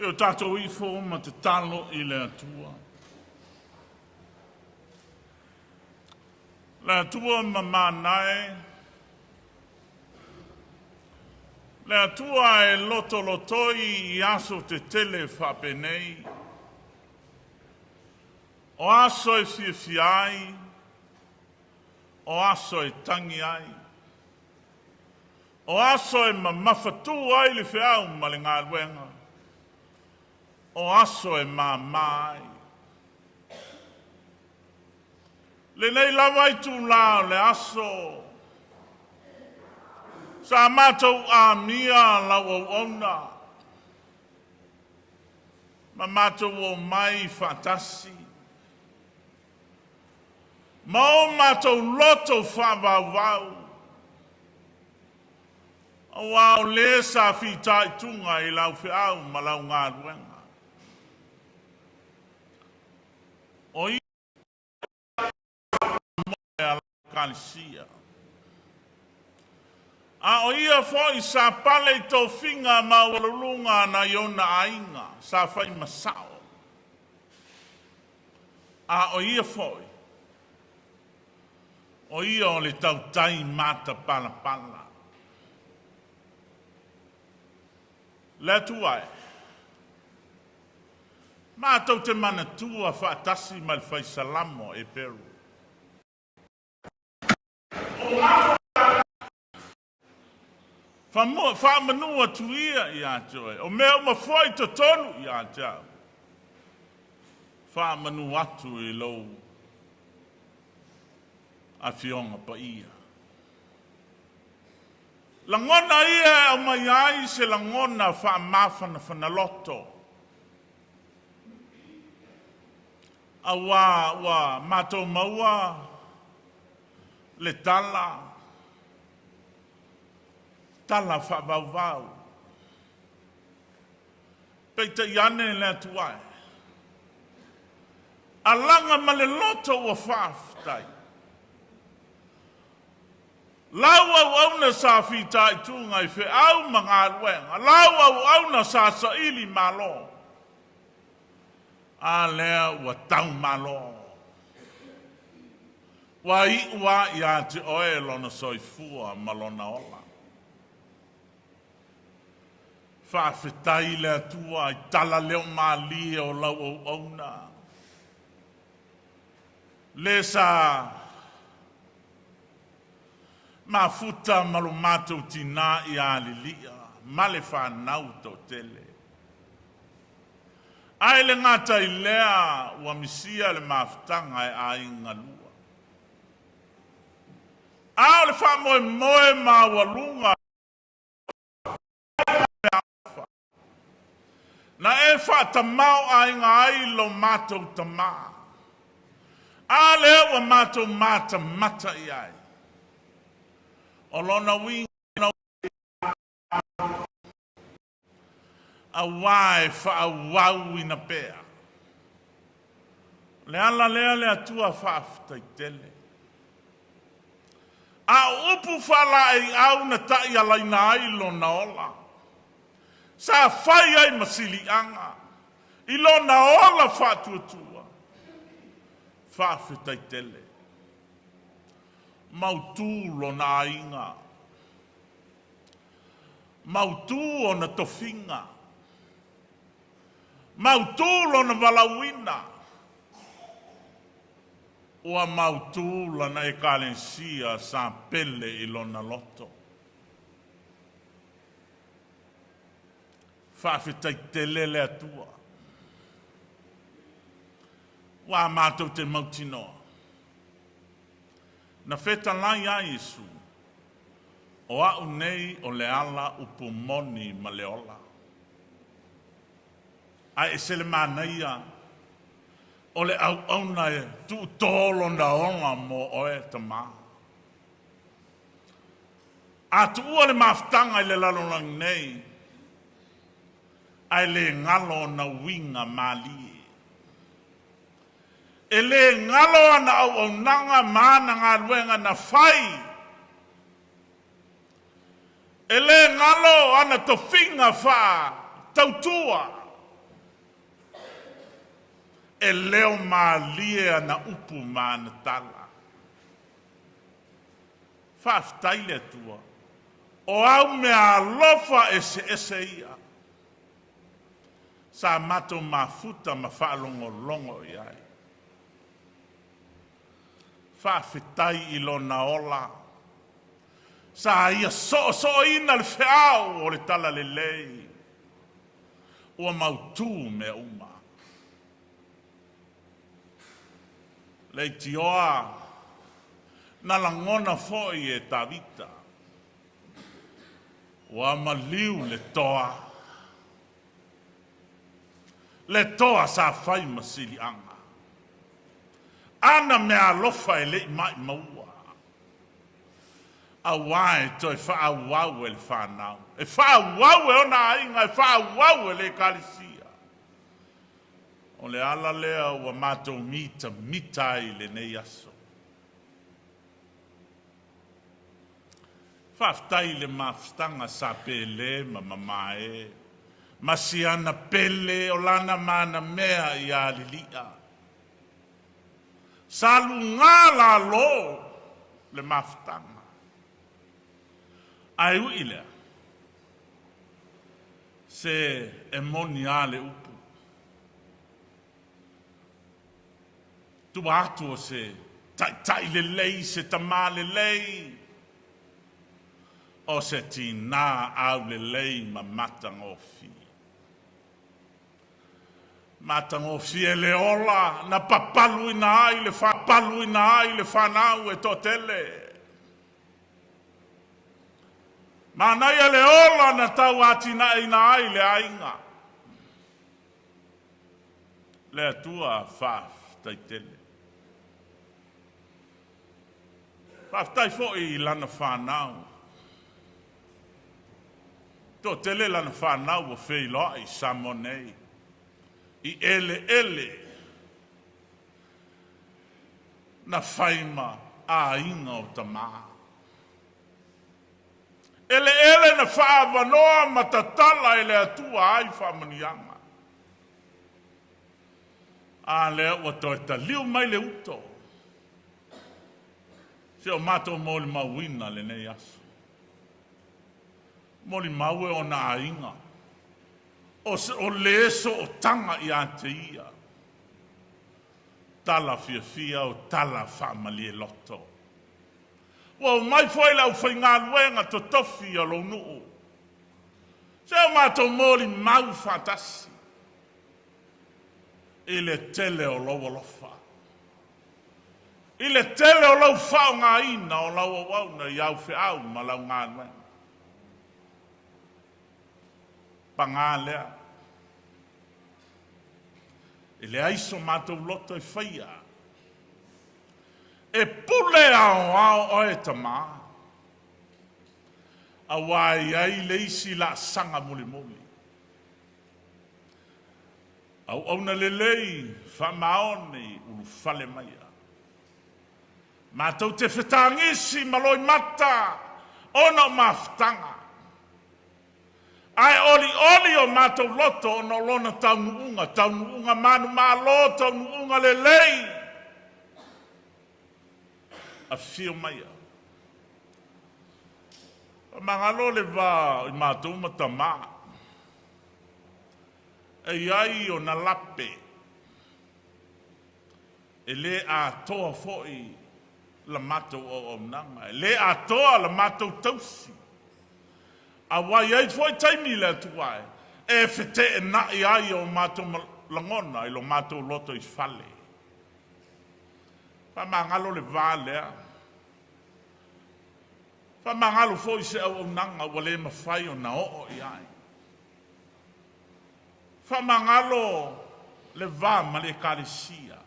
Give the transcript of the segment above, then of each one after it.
o tatou ifo ma tatalo i le Atua. Le Atua mamana e, le Atua e lotolotoi i aso tetele faapenei, o aso e fiafia ai, o aso e tagi ai, o aso e mamafatū ai le feau ma le galuega, o aso e māmā ai. Lenei lava itulā o le aso sa matou amia lau auauna ma matou omai faatasi ma o matou loto faavauvau, aua o le sa fitaituga i lau feau ma lau galuega. O ia moe a lau Ekalesia. A o ia foi sa pale i tofiga maualuluga a nai ona aiga sa fai ma sao. A o ia foi, o ia o le tautai matapalapala. Le Atua e, matou te manatua faatasi ma le Fai Salamo e Peru. Faamanu atu ia ia te oe, o mea uma foi i totonu ia te au. Faamanu atu i lou Afioga Paia. Lagona ia e aumai ai se lagona faamafanafana loto, aua ua matou maua le tala, tala faavauvau. Peitai ane le Atua e, alaga ma le loto ua faafetai. Lau auauna sa fitaituga i feau ma galuega, lau auauna sa saili malo, a lea ua tau malo. Ua iu lava ia te oe lona soifua ma lona ola. Faafetai i le Atua i tala leo malie o lau auauna. Le sa mafuta ma lo matou tinā ia Lilia ma le fanau toatele. Ae le gata i lea ua misia le mafutaga e aiga lua. A o le faamoemoe maualuga Na e faatamaoaiga ai lo matou tama, a lea ua matou matamata i ai. O lona uiga, aua e faaauauina pea. O le ala lea le Atua faafetai tele. A o upu faalaeiau na taialaina ai lona ola, sa fai ai ma siliaga i lona ola faatuatua, faafetai tele. Mautū lona aiga, mautū ona tofiga, mautū lona valaauina, Ua mautū lana Ekalesia sa pele i lona loto. Faafetai tele le Atua. Ua matou te mautinoa. Na fetalai ai Iesu, O a'u nei o le ala upu moni ma le ola. Ae ese le manaia o le auauna e tuutō lona ola mo oe, Tama. A tuua le mafutaga i le lalolagi nei, ae le galo ona uiga malie. E le galo ana auaunaga ma ana galuega na fai. E le galo ana tofiga faa-tautua. E leo malie ana upu ma ana tala. Faafetai le Atua, o au mea alofa eseese ia sa matou mafuta ma faalogologo i ai. Faafetai i Lona ola sa ia soosooina le feau o le talalelei ua mautū mea uma. Leitioa na lagona foi e Tavita, ua maliu le toa, le toa sa fai ma siliaga. Ana meaalofa e le i maʻimaua, aua e toe faaauau e le fanau, e faaauau e ona aiga, e faaauau e le Ekalesia. O le ala lea ua matou mitamita ai i lenei aso. Faafetai i le mafutaga sa Pele ma Mamae ma si ana pele o lana manamea ia Lili'a. Sa luga lalo le mafutaga. Ae ui lea, se e moni a le upu. Tua atu o se taitai lelei, se tamā lelei, o se tinā aulelei ma matagofie. Matagofie le ola na papaluina ai le papaluina ai le fanau e toatele. Manaia le ola na tau atinaeina ai le aiga. Le Atua faafetai tele. Faafetai foi i lana fanau. Toatele lana fanau ua feiloai i Samoa nei, i eleele na fai ma aiga o tama. Eleele na faaavanoa ma tatala e le Atua ai faamanuiaga. A lea ua toe taliu mai le uto. Si o matou molimauina lenei aso. Molimau e ona aiga, o, o le sootaga ia te ia. Tala fiafia o tala faamalie loto. Ua omai foi le aufaigaluega totofi a lou nuu. Se o matou molimau faatasi i le tele o lou alofa, i le tele o lou faaaogaina o lau auauna i au feau ma lau galuega. Paga lea, e leai so matou loto e faia. E pule aoao oe Tama, aua e i ai le isi laasaga mulimuli. Auauna lelei faamaoni ulufale maia. Matou te fetagisi ma loimata ona o mafutaga, ae olioli o matou loto ona o lona taunuuga, taunuuga manumalo, taunuuga lelei. Afio maia. Faamagalo le va o i matou ma Tama. E i ai ona lape, e le atoa foi la matou auaunaga, e le atoa la matou tausi. Aua e i ai foi taimi le Atua e feteenai ai o matou lagona i lo matou lotoifale. Faamagalo le va lea. Faamagalo foi se auaunaga ua le mafai ona oo i ai. Faamagalo le va ma le Ekalesia.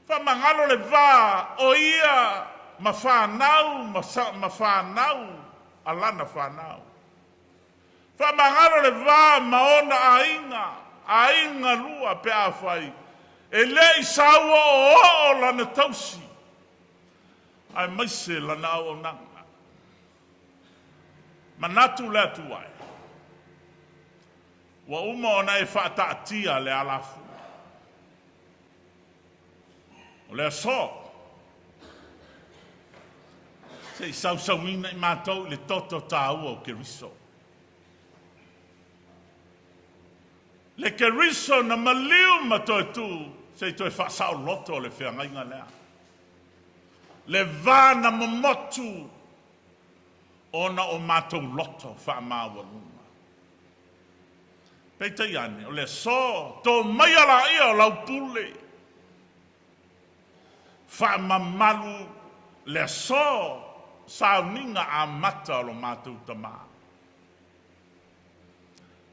Faamagalo le va o ia ma fanau ma, ma fanau a lana fanau. Faamagalo le va ma ona aiga, aiga lua pe afai e le i sauoooo lana tausi aemaise lana auaunaga. Manatu le Atua e, ua uma ona e faataatia le alafua. O le aso, se i sausauina i matou i le toto taua o Keriso. Le Keriso na maliu ma toe tu, se i toe faasaoloto le feagaiga lea. Le va na momotu ona o matou loto faamaualuga. Peitai ane, o le aso, to maia laia o lau pule. Faamamalu le aso sauniga amata o lo matou tama.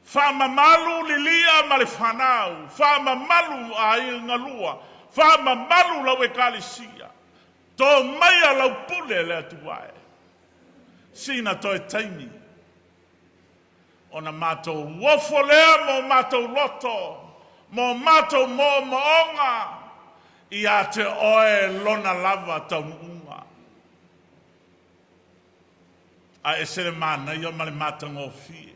Faamamalu Lilia ma le fanau, faamamalu aiga galua, faamamalu lau ekalesia. To maia lau pule le Atua e. Sina toe taimi ona matou ofo lea mo matou loto, mo matou moomooga ia te oe lona lava taunuuga. A ese le manaia ma le matagofie.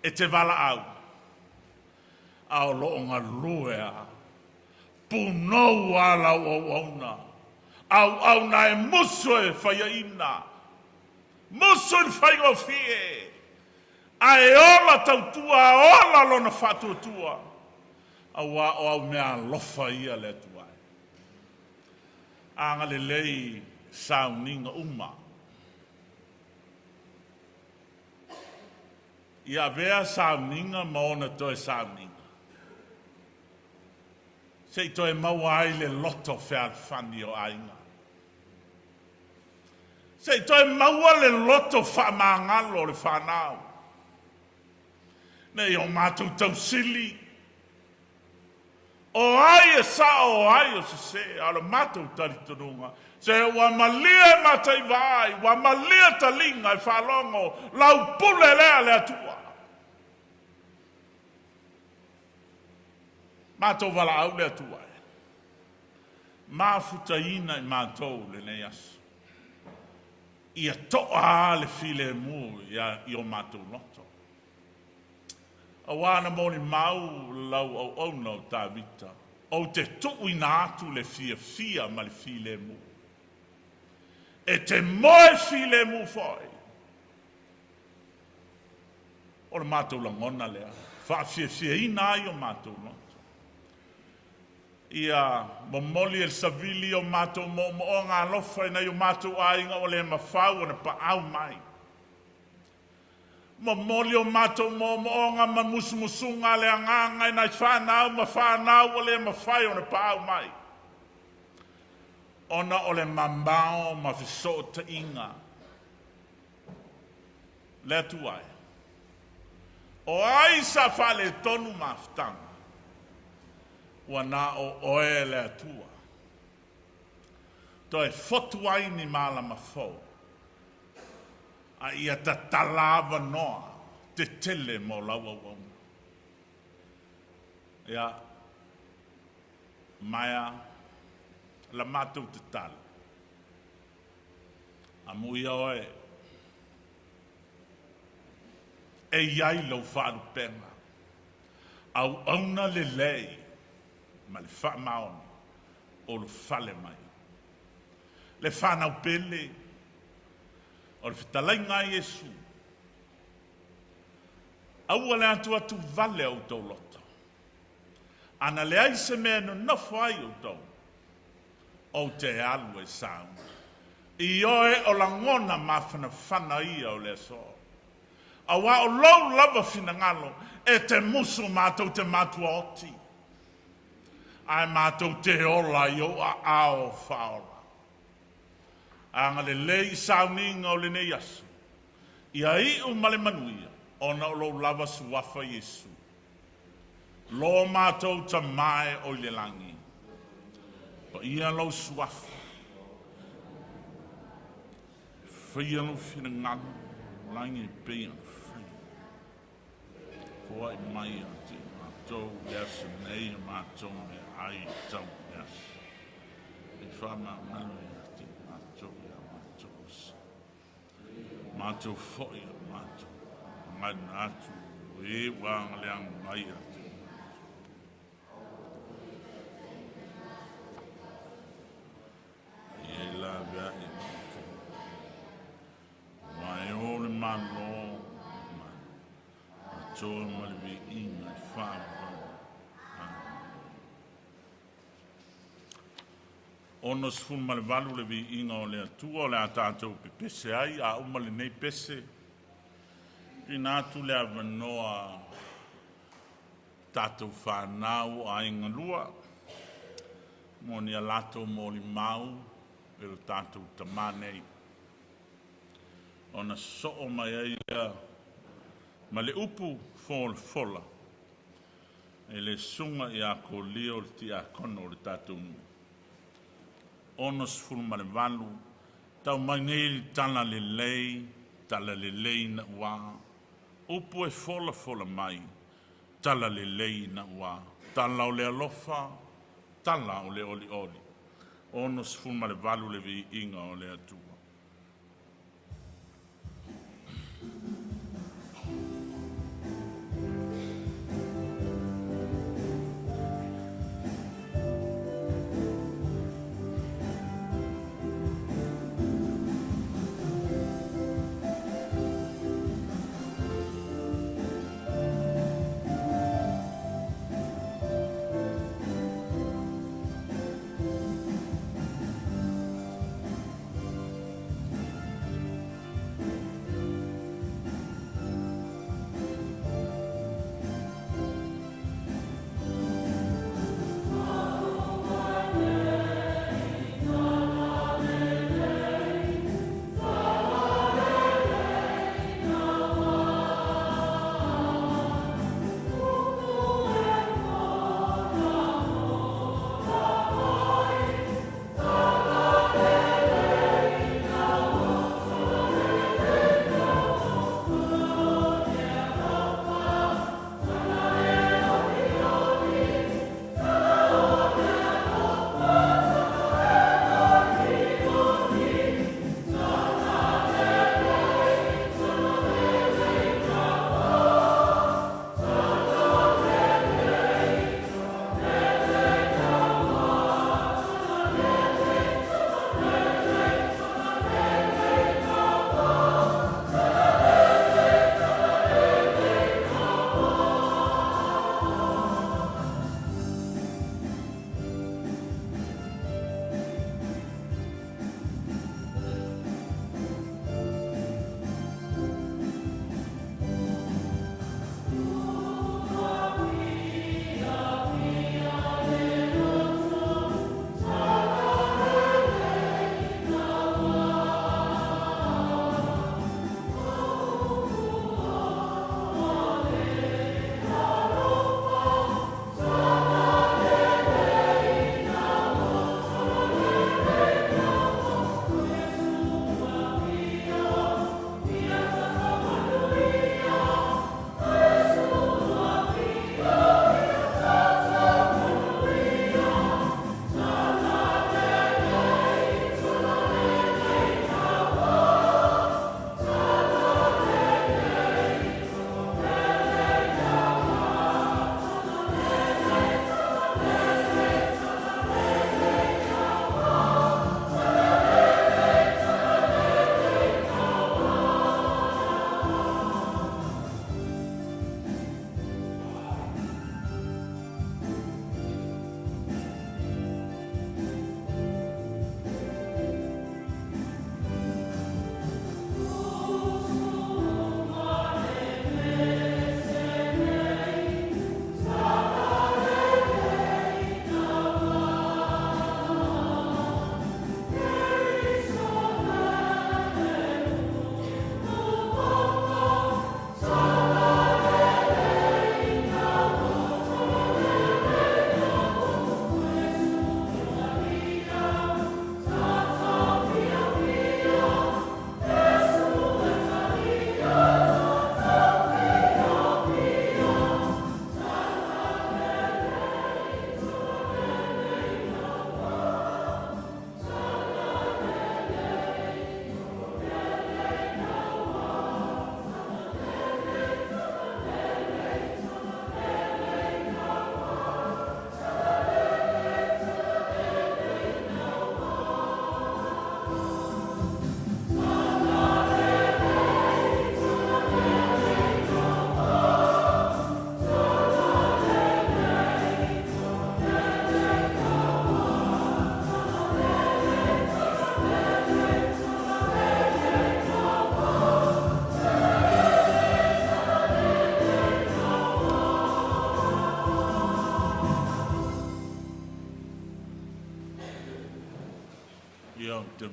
E te valaau, a o lo o galue a punou a lau auauna, auauna e musu e faiaina, musu i le faigofie, ae ola tautua, ola lona faatuatua, aua o au mea alofa ia le Atua e. Agalelei sauniga uma. Ia avea sauniga ma ona toe sauniga, se i toe maua ai le loto fealofani o aiga. Se i toe maua le loto faamagalo o le fanau. Ne i o matou tausili, o ai e sao o ai o sese, a o le matou talitonuga, se ua malie mataiva ai, ua malie taliga e faalogo lau pule lea le Atua. Matou valaau le Atua e mafutaina i matou lenei aso. Ia toa le filemu i o matou loto. Aua na molimau lau auauna o Tavita, ou te tuuina atu le fiafia ma le filemu. E te moe filemu foi. O le matou lagona lea, faafiafiaina ai o matou loto. Ia momoli e le savili o matou moomooga alofa i nai o matou aiga ua le mafau ona paau mai. Momoli o matou moomooga ma musumusuga a le Agaga i nai fanau ma fanau ua le mafai ona paau mai, ona o le mamao ma fesootaiga. Le Atua e, o ai sa faaletonu mafutaga? Ua na o oe le Atua. Toe fotu ai ni malama fou, a ia tatala avanoa tetele mo lau auauna. Ia, maea la matou tatalo. Amuia oe e i ai lau faalupega, auauna lelei ma le faamaoni ulufale mai. Le fanau pele o le fetalaiga a Iesu, aua le atuatu vale outou loto. Ana leai se mea e nonofo ai outou, ou te alu e sauni. Ioe o lagona mafanafana ia o le aso. Aua o lou lava finagalo e te musu matou te matuaoti, ae matou te ola i ou aao faaola. Agalelei i sauniga o lenei aso, ia iu ma le manuia, ona o lou lava suafa Iesu. Lo matou Tama e o i le lagi, paia lou suafa, e faia lou finagalo, lagi e pei ona faia. Foai mai ia te matou i le aso nei a matou meaai e tau i le aso. E faamagalo ia te matou ia matou asa. Matou foi o matou magaina atu o e ua agaleaga mai ia te matou. atoa ma le viiga e faavavau. Amene. 68 le viiga o le Atua o le a tatou pepese ai a uma lenei pese, tuuina atu le avanoa i tatou fanau o Aiga Lua mo ni a latou molimau i lo tatou Tama nei, ona sosoo mai ai lea ma le upu folafola e le Susuga ia Kolio le Tiakono o le tatou nuu. 68 tau mai nei le talalelei, talalelei ina ua upu e folafola mai, talalelei ina ua tala o le alofa, tala o le olioli. 68 le viiga o le Atua.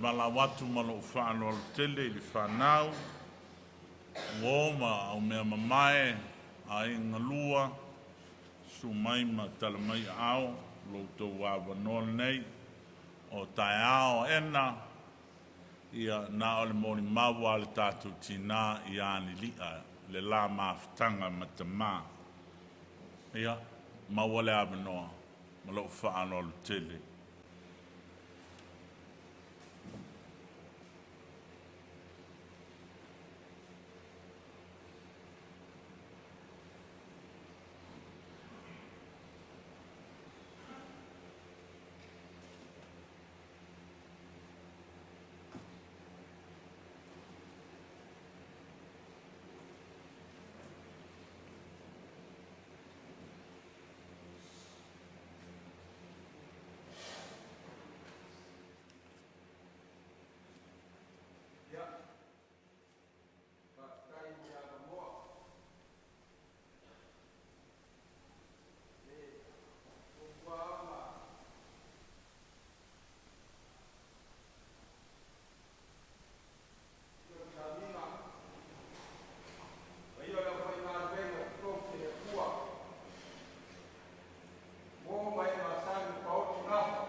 valaau atu ma lou faaaloalo tele i le fanau, uo ma aumeamamae, aiga lua, susu mai ma tala mai aao, lo outou avanoa lenei o taeao aena, ia na o le molimau a le tatou tina ia Lili'a le la mafutaga ma tamā. Ia, maua le avanoa ma lou faaaloalo tele. Ia, faafetai mo le avanoa. E muamua lava ona fia o le sauniga paia o le aufaigaluega o totofi e le Atua, uo ma e masani ma paoti gafa,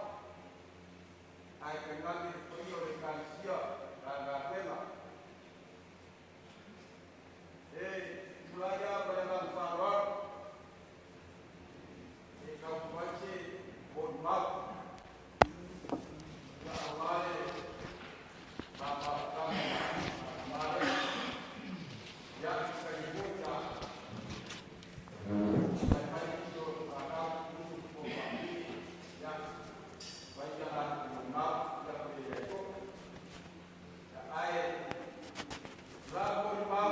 ae tainane le paia o le Ekalesia ma lana galuega. E tulai lava ma le agaga faaaloalo e taumafai se molimau aua le ma mafutaga ma lea. Ia, se taimi foi sa fai mai nisi o fanau uso ma tuafafine, ia, fai ia latou molimau, ia pe leai foi. Ia, ae o la molimau,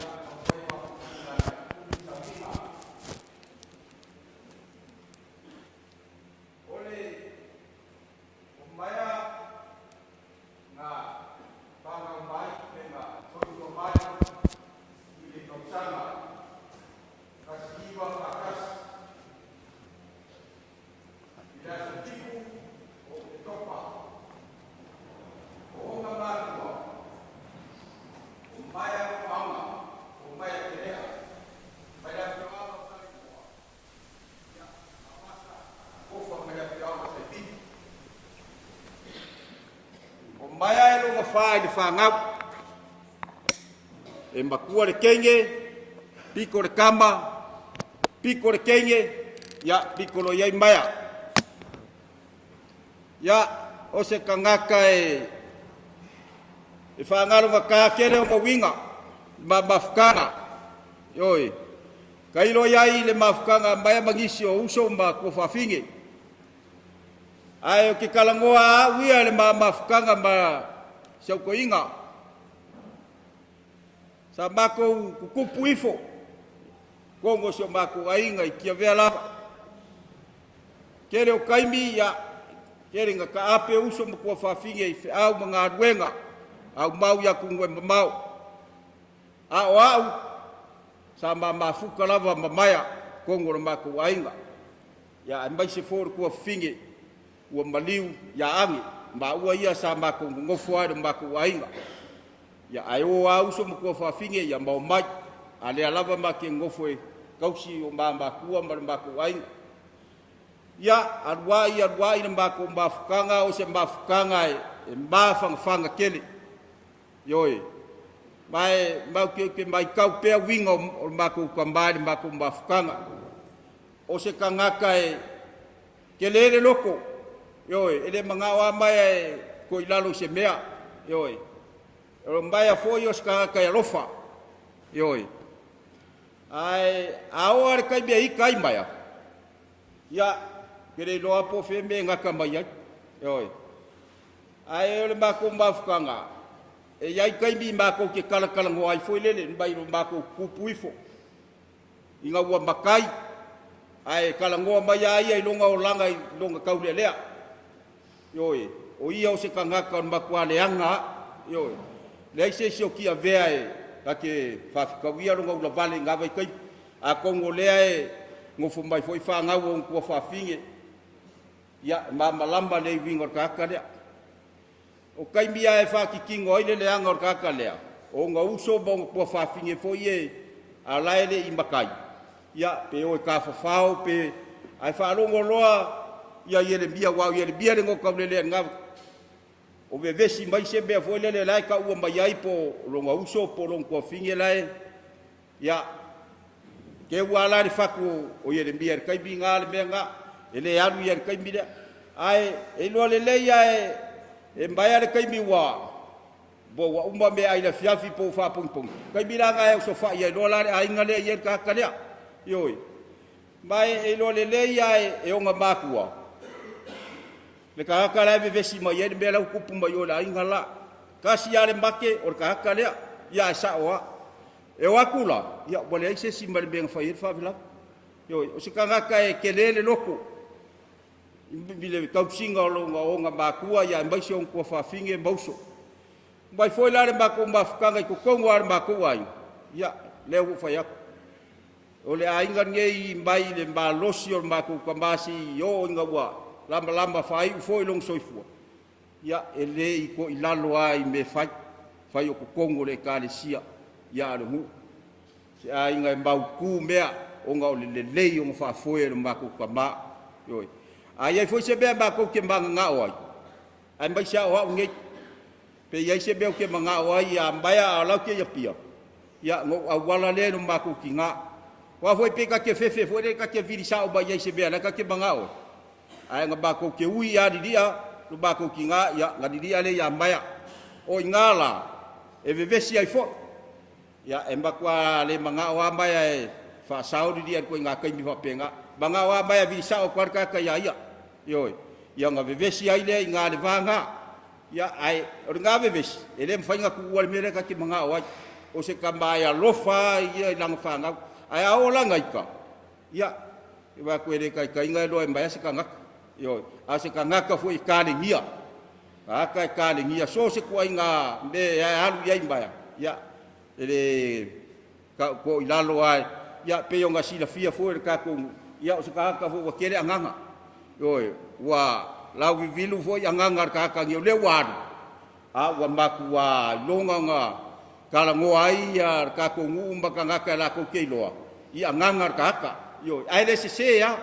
ia, taumafai e faapuupuu leaga e umi le sauniga. O le maea na fanau mai pe na soifua mai i le tausaga 1941 i le aso 7 o Oketopa. O ona matua o Maea Toaga o Maea Telea mai le afioaga o Saleimoa, ia, ma Vasa Ofa mai le afioaga o Saipipi. O Maea e lona fa i le fanau, e matua le teine, pito le tama, pito le teine, ia pito loa i ai Maea. Ia, o se tagata e e faagalogata tele ona uiga ma mafutaga. Ioe, tailo i ai i le mafutaga a Maea ma nisi o uso ma tuafafine. Ae ou te talanoa au ia i le ma mafutaga ma si au toeaina. Sa matou tutupu ifo totonu o si o matou aiga i Tiavea lava. Tele o taimi, ia, tele ina taape uso ma tuafafine i feau ma galuega, aumau i atunuu e mamao. A o au, sa ma mafuta lava ma maea totonu o le matou aiga. Ia, aemaise foi o le tuafafine ua maliu ia Age, maua ia sa matou nonofo ai i le matou aiga. Ia, ae o lava uso ma tuafafine, ia ma omai, a lea lava ma te nonofo e tausi o ma matua ma le matou aiga. Ia, alu ai, alu ai le matou mafutaga, o se mafutaga e mafanafana tele. Ioe. Ma e matou te, te matau pea uiga o le matou tama i le matou mafutaga. O se tagata e tele le loto, ioe, e le manao lava maea e toe i lalo i se mea, ioe. O maea foi o se tagata e alofa, ioe. Ae a oo lava i le taimi e ita ai maea, ia, ou te le iloa po o fea le mea e gata mai ai, ioe. Ae o le matou mafutaga, e i ai taimi matou te talatalanoa ai foi lele mai lo matou tupu ifo ina ua matai, ae talanoa mai lava ia i lona olaga i lona taulealea. Ioe, o ia o se tagata o le matua leaga lava. Ioe, leai se isi o Tiavea e na te faafetauia lona ulavale i na vaitaimi. Atonu o lea e nofo mai foi fanau a ona tuafafine, ia, e malamalama lelei i uiga o le tagata lea. O taimi lava e faatitino ai le leaga o le tagata lea, o ona uso ma ona tuafafine foi ia a o la e le i matai, ia pe o e tafafao pe… Ae faalogo loa Ieremia aua o Ieremia le igoa taulelea i lena… o vevesi mai se mea foi lele o la e taua mai ai po o lona uso po o lona tuafafine la e… Ia, teu lava la le fatu o Ieremia i le taimi lena le mea lena, e le alu ia i le taimi lea. Ae iloa lelei lava e maea le taimi ua uma meaai i le afiafi po ua faapogipogi, o le taimi la lena e osofai ai loa la le aiga lea e i ai le tagata lea. Ioe. Ma e iloa lelei lava e ona matua le tagata la e vevesi mai ai le mea la e tupu mai o i le aiga la. Tasi lava le mate o le tagata lea, ae sao lava. E o atu la, ua leai se isi ma le mea na fai ai le faalavelave. Ioe. O se tagata e tele le loto i le tausiga o ona matua aemaise o ona tuafafine ma uso. Mai foi la le matou mafutaga i totonu lava o le matou aiga, ia, lea ua ou fai atu, o le aiga lenei mai le malosi o le matou tama seia oo ina ua lamalama faaiu foi lona soifua, ia, e le i toilalo lava i mea e fai, fai o totonu o le Ekalesia, a o le nuu. O se aiga e mautu mea ona o le lelei ona faafoe e le matou tama. Ioe. A i ai foi se mea matou te mananao ai, aemaise lava o au nei, pe i ai se mea ou te manao ai ia maea a o la e ou te i Apia, ia ona ou auala lea i le matou tina. Aua foi pei ta te fefe foi lele ta te vili sao mai ai i se mea o la e ta te manao ai, ae na matou te ui lava lilia lo matou tina, ia ona lilia lea ia maea. O i ina la e vevesi ai foi. Ia, e matua le manao lava maea e faasao lilia i le ituaiga taimi faapena. Manao lava maea e vili sao atu lava le tagata ia ia, ioe, ia ona vevesi ai lea i ina i le va lena. Ia, ae o lena vevesi, e le mafai ona tuua le mea lea ta te manao ai. O se tama e alofa lava ia i lana fanau. Ae a oo la ita, ia, ou te vaai atu e le taitai ona iloa e maea se tagata, ioe. A o se tagata foi e talegia, tagata e talegia, so o se ituaiga mea e alu i ai maea, ia, e le toilalo lava. E pei ona silafia foi e le tatou nuu, ia o se tagata foi ua tele agaga, ioe, ua lauvivilu foi agaga o le tagata nei o lea ua alu, a ua matua iloga ona talanoa ai le tatou nuu ma tagata latou te iloa i agaga o le tagata. Ioe. Ae le sese lava,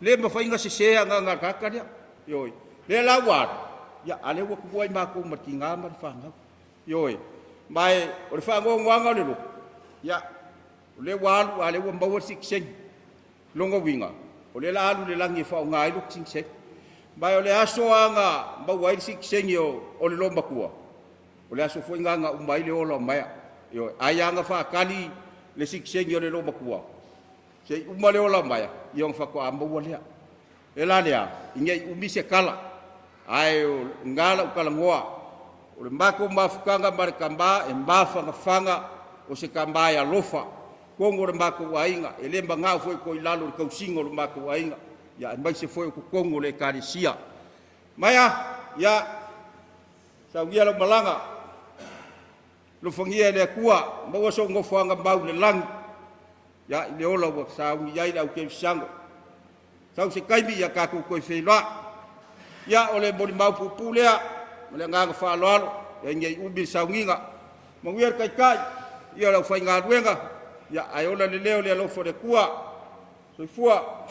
le mafai ona sese agaga o le tagata lea. Ioe. O lea la ua alu, a o lea ua tuua i matou ma le tina ma le fanau. Ioe. Ma o le faanoanoaga o le loto, ia, o lea ua alu a o lea ua maua le sitiseni. O lona uiga, o lea o le a alu i le lagi e faaaoga ai lota sitiseni. Ma o le aso lava na maua ai le sitiseni o le loomatua, o le aso foi lena na uma ai le ola o maea. Ioe. Ai lava na faatali le sitiseni o le loomatua se i uma le ola o maea, ia ona faatoa maua lea. E la lea, ina ne i umi se tala, ae o lena lau talanoa, o le matou mafutaga ma le tama, e mafanafana, o se tama e alofa i totonu o le matou aiga, e le manao foi e toe i lalo i le tausiga o le matou aiga, aemaise foi o totonu o le Ekalesia. Maea, ia saunia lau malaga, alofagia e le Atua, maua sou nofoaga mau i le lagi i le ola ua sauni ai le au kerisiano. Sau se taimi ia tatou toe feiloai. Ia, o le molimau puupuu lea ma le agaga faaaloalo, ina ne i umi le sauniga. Manuia le Taitai, paia i le aufaigaluega, ae ola le leo i le alofa o le Atua. Soifua.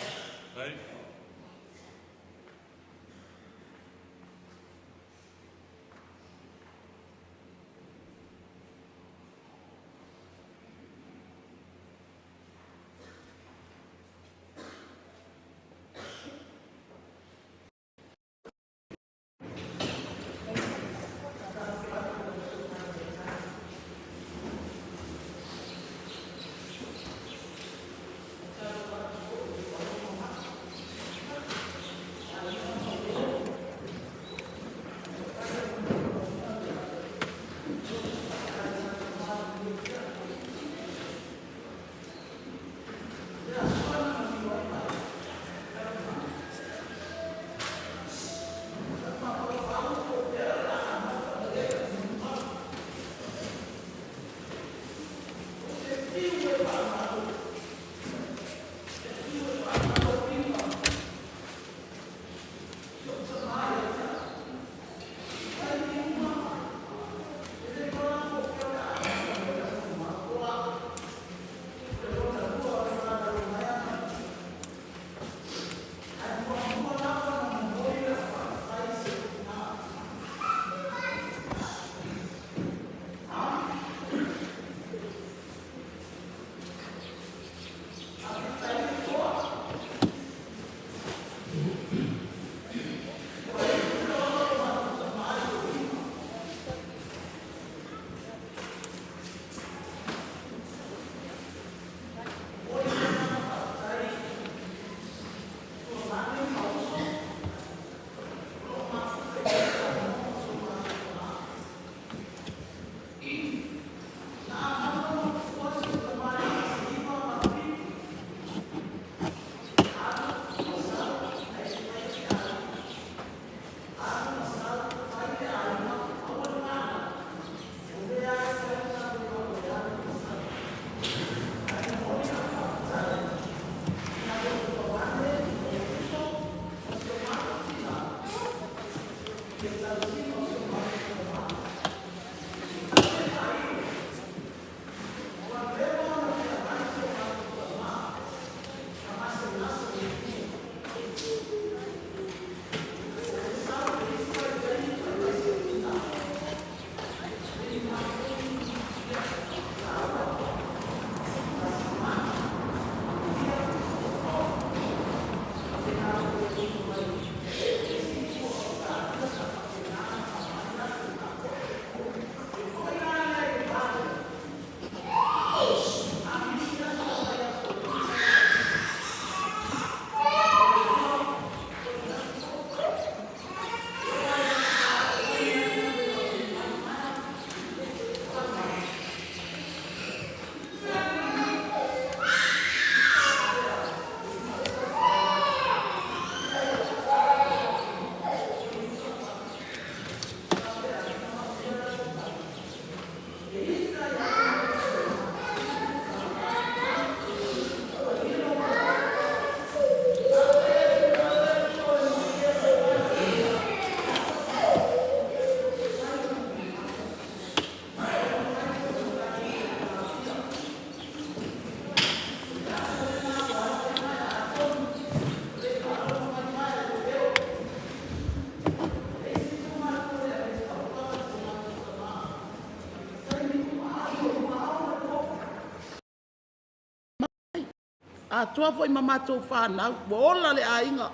Atoa foi ma matou fanau. Ua ola le aiga.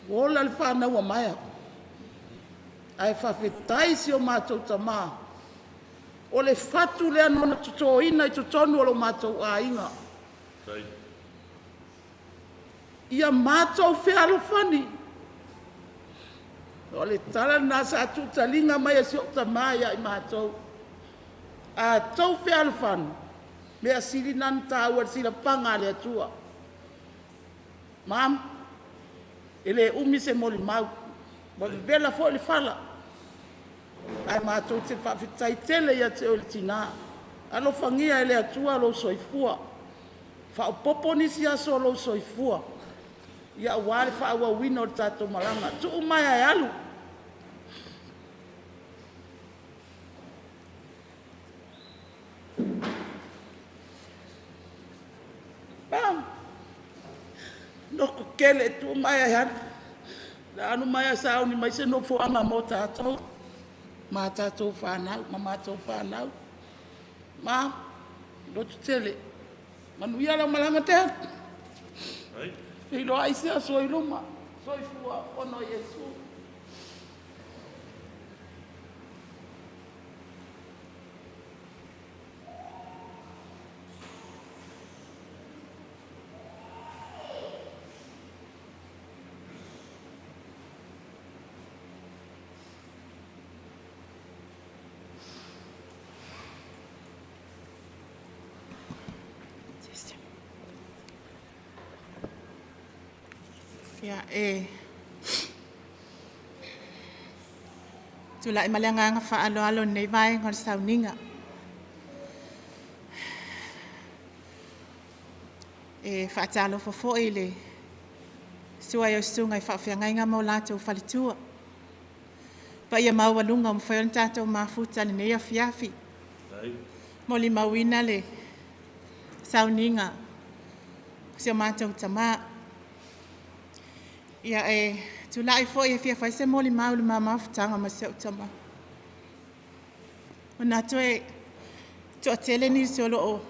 Ua ola le fanau a maea. Ae faafetai si o matou tamā. O le fatu lea na totoina i totonu o lo matou aiga. Ia matou fealofani. O le tala lena sa tuutaliga mai e si ou tamā ia i matou. A outou fealofani, mea sili lena ona taua i le silafaga a le Atua. Mom, e le umi se molimau, ua vevela foi le fala, ae matou te faafetai tele ia te oe le tina. Alofagia e le Atua lou soifua, faaopoopo nisi aso o lou soifua, ia aua le faaauauina o le tatou malaga. Tuu maea e alu. Mom, lototele, tuu maea e alu. O le a alu maea sauni mai se nofoaga mo tatou ma tatou fanau, ma matou fanau. Ma, lototele. Manuia lau malaga Dad. Feiloai se aso i luma. Soifua ona o Iesu. Ia, e tulai ma le agaga faaaloalo i lenei vaega o le sauniga. E faatalofa foi i le susu ai o susuga i faafeagaiga ma o latou faletua. Le paia maualuga ua mafai ona tatou mafuta i lenei afiafi. E molimauina le sauniga a si o matou tama. Ia, e tulai foi e fia fai se molimau i le ma mafutaga ma si ou tama. E manatu e toatele nisi o lo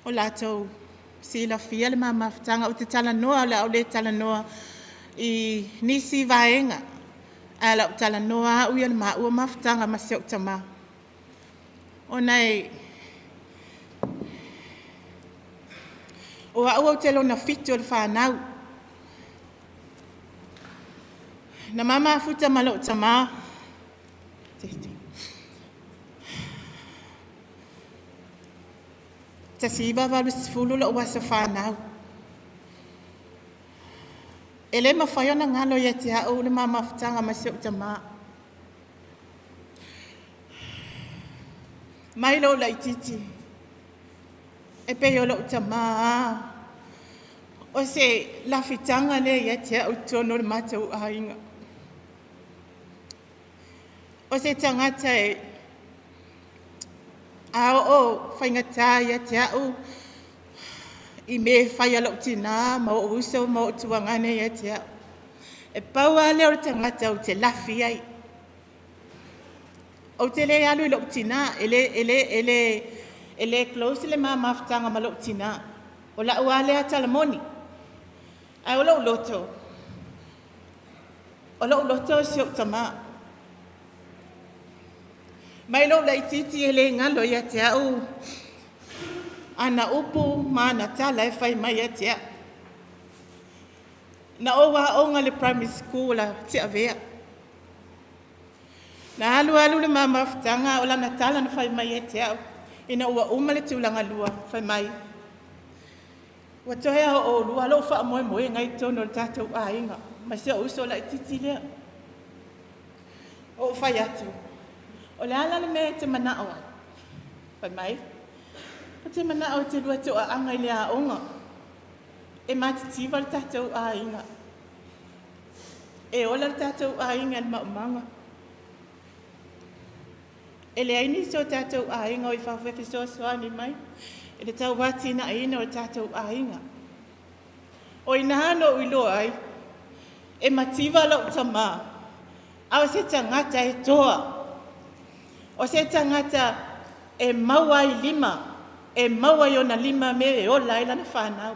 o latou silafia le ma mafutaga. Ou te talanoa, o le a ou le talanoa i nisi vaega, ae o le a ou talanoa au ia i le maua mafutaga ma si ou tama. Ona o au ou te lona 7 o le fanau. Na ma mafuta ma lou tama, 1980 lou aso fanau. E le mafai ona galo ia te au le ma mafutaga ma si ou tama. Mai lou laitiiti, e pei o lou tama lava o se lafitaga lea ia te au i totonu o le matou aiga. O se tagata a oo faigata ia te au i mea e fai a lou tina ma ou uso ma ou tuagane ia te au, e pau lava lea o le tagata ou te lafi i ai. Ou te le alu i lou tina, e le close le ma mafutaga ma lou tina. O lau lava lea tala moni. Ae o lou loto, o lou loto o si ou tama. Mai lou laitiiti e le galo ia te au ana upu ma ana tala e fai mai ia te au. Na ou aoga i le Primary School a Tiavea. Na alu alu le ma mafutaga o lana tala na fai mai ia te au ina ua uma le Tulagalua, fai mai, “Ua toe lava o oulua lou faamoemoega i totonu o le tatou aiga ma si ou uso laitiiti lea.” Ou fai atu, “O le a la le mea e te manao ai?” Fai mai, “Ou te manao e te lua toaaga i le aoga, e matitiva le tatou aiga, e ola le tatou aiga i le maumaga. E leai nisi o tatou aiga o i fafo e fesoasoani mai i le tauatiaeina o le tatou aiga.” O i ina na ou iloa ai e mativa lou tama, a o se tagata e toa, o se tagata e maua ai i lima. e maua i ona lima mea e ola ai lana fanau.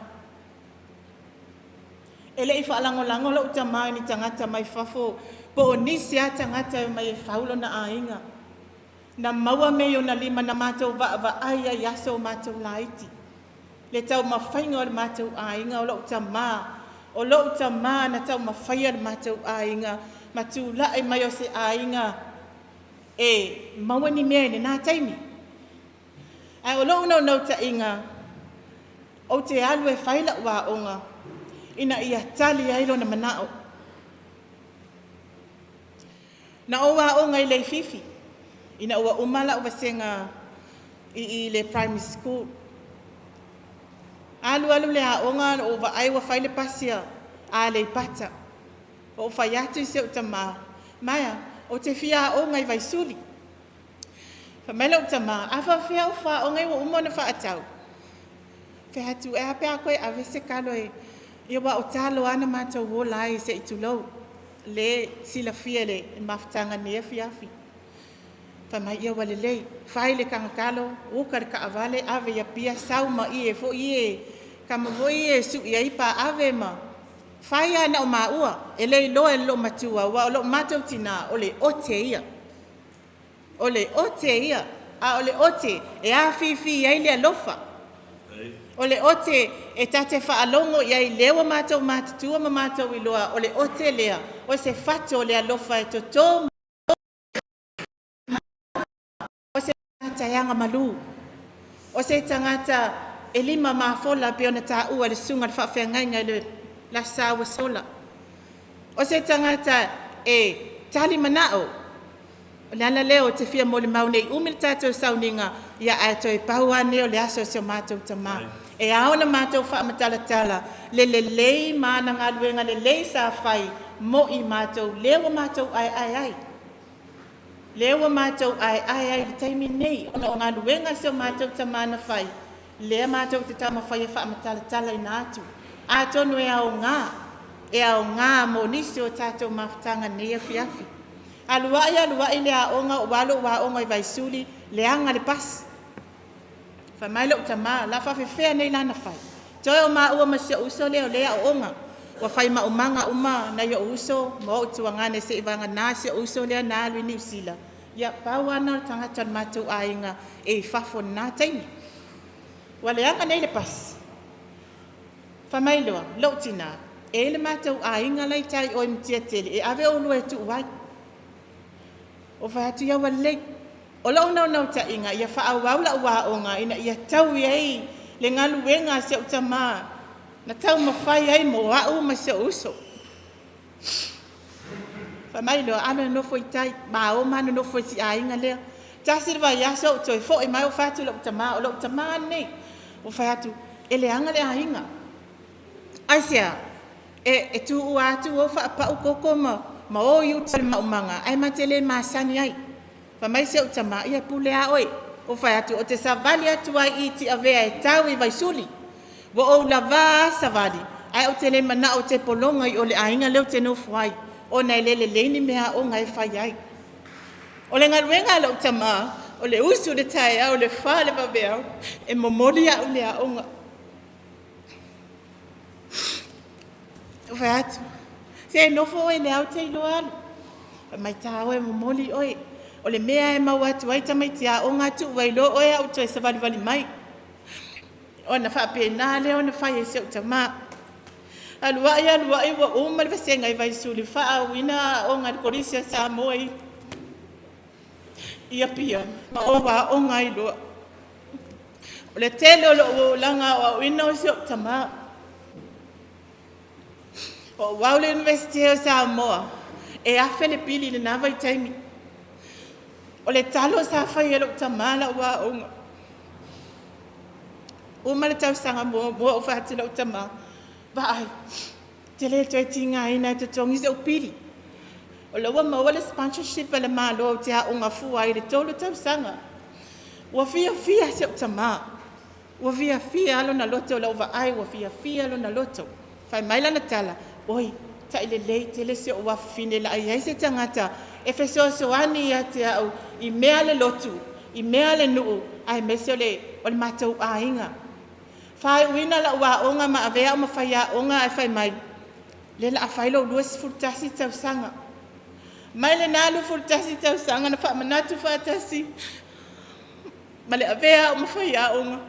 E le i faalagolago lou tama i ni tagata mai fafo po o nisi lava tagata e omai e fau lona aiga. Na maua mea i ona lima na matou vaavaai ai i aso o matou laiti. Le taumafaiga o le matou aiga, o lou tama, o lou tama na taumafaia le matou aiga ma tulai mai o se aiga e maua ni mea i lena taimi. Ae o lou naunautaiga ou te alu e fai lau aoga ina ia tali ai lona manao. Na ou aoga i Leififi ina ua uma lau vasega i le Primary School. Alu alu le aoga ou vaai ua fai le pasi a Aleipata. Ou fai atu i si ou tama, maea ou te fia aoga i Vaisuli. Fai mai lou tama, a faafefea au aoga ia ua uma ona faatau? Ou fai atu, e a pe a toe ave se talo e… Ia aua o talo lava na matou ola ai se i tulou, lea e silafia e le mafutaga i lenei afiafi. Fai mai, ia ua lelei, fai le tagatalo, uka le taavale ave i Apia sau ma ie foi ia, tama foi ia e sui ai paave ma… Fai lava na o maua, e le iloa e le loomatua aua o lo matou tina o le ote ia. O le ote ia, a o le ote e afifi ai le alofa. O le ote e ta te faalogo i ai lea ua matou matutua ma matou iloa o le ote lea o se fatu o le alofa e toto ma o se tagata e agamalu, o se tagata e lima mafola pei ona taua e le susuga i le faafeagaiga i le Aso Sa ua sola. O se tagata e talimanao. O le ala lea ou te fia molimau ne i umi le tatou sauniga, ae toe pau lava lenei o le aso o si o matou tama. E ao ona matou faamatalatala le lelei ma ana galuega lelei sa fai mo i matou lea ua matou aeae ai. Lea ua matou aeae ai i le taimi lenei ona o galuega a si o matou tama na fai, lea matou te taumafai e faamatalatalaina atu. Atonu e aoga, e aoga mo nisi o tatou mafutaga i lenei afiafi. Alu ai alu ai le aoga ou alu ou aoga i Vaisuli, leaga le pasi. Fai mai lou tama, o le a faafefea nei la ona fai? Toe o maua ma si ou uso lea o lea e aooga. Ua fai maumaga uma nai ou uso ma ou tuagane seivagana si ou uso lea na alu i Niu Sila. Ia pau lava lena o le tagata o le matou aiga e i fafo i lena taimi. Ua leaga nei le pasi, fai mai loa lou tina, e i ai le matou aiga la e i tai i o i Mutiatele e ave oulua e tuu ai. Ou fai atu, ia ua lelei. O lou naunautaiga ia faaauau lau aoga ina ia taui ai le galuega a si ou tama na taumafai ai mo au ma si ou uso. Fai mai loa, alu e nofo i tai, ma o ma nonofo i si aiga lea. Tasi le vaiaso ou toe foi mai ou fai atu i lou tama, o lou tama lenei. Ou fai atu, e leaga le aiga. Aisea? E tuua atu o faapau koko ma o i uta i le maumaga ae ma te le masani ai. Fai mai si ou tama, ia e pule lava oe. Ou fai atu, ou te savali atu lava i Tiavea e tau i Vaisuli. Ua ou lava a savali ae ou te le manao ou te pologa i o i le aiga lea ou te nofo ai ona e le lelei ni meaaoga e fai ai. O le galuega a lou tama, o le usu i le taeao i le 4 i le vaveao e momoli au i le aoga. Ou fai atu, se nofo oe o lea ou te iloa alu. Fai mai, ta o e momoli oe. O le mea lava e maua atu ai tamaiti aoga tuu ai loa oe ae ou toe savalivali mai. Ona faapena lea ona fai e si ou tama. Alu ai alu ai ua uma le vasega i Vaisuli, faauauina aoaoga i le Kolisi o Samoa i Apia ma ou aoga ai loa. O le tele o lou olaga aoaoina o si ou tama. Ou alu i le Iunivesite o Samoa e $1,000 le pili i lena vaitaimi. O le talo sa fai e lou tama lau aoga. Uma le tausaga muamua ou fai atu i lou tama, vaai, ou te le toe tigaina e totogi sou pili, o lea ua maua le sponsorship a le Malo ou te aoga fua ai i le 3 tausaga. Ua fiafia si ou tama, ua fiafia lava lona loto i lau vaai ua fiafia lona loto. Fai mai lana tala, oi tailelei tele si ou afafine o le a i ai se tagata e fesoasoani ia te au i mea a le lotu, i mea a le nuu aemaise o le, o le matou aiga. Faaiuina lau aoga ma avea au ma faiaoga ae fai mai, lea o le a fai lou 21 tausaga. Mai lena 21 tausaga na faamanatu faatasi ma le avea au ma faiaoga,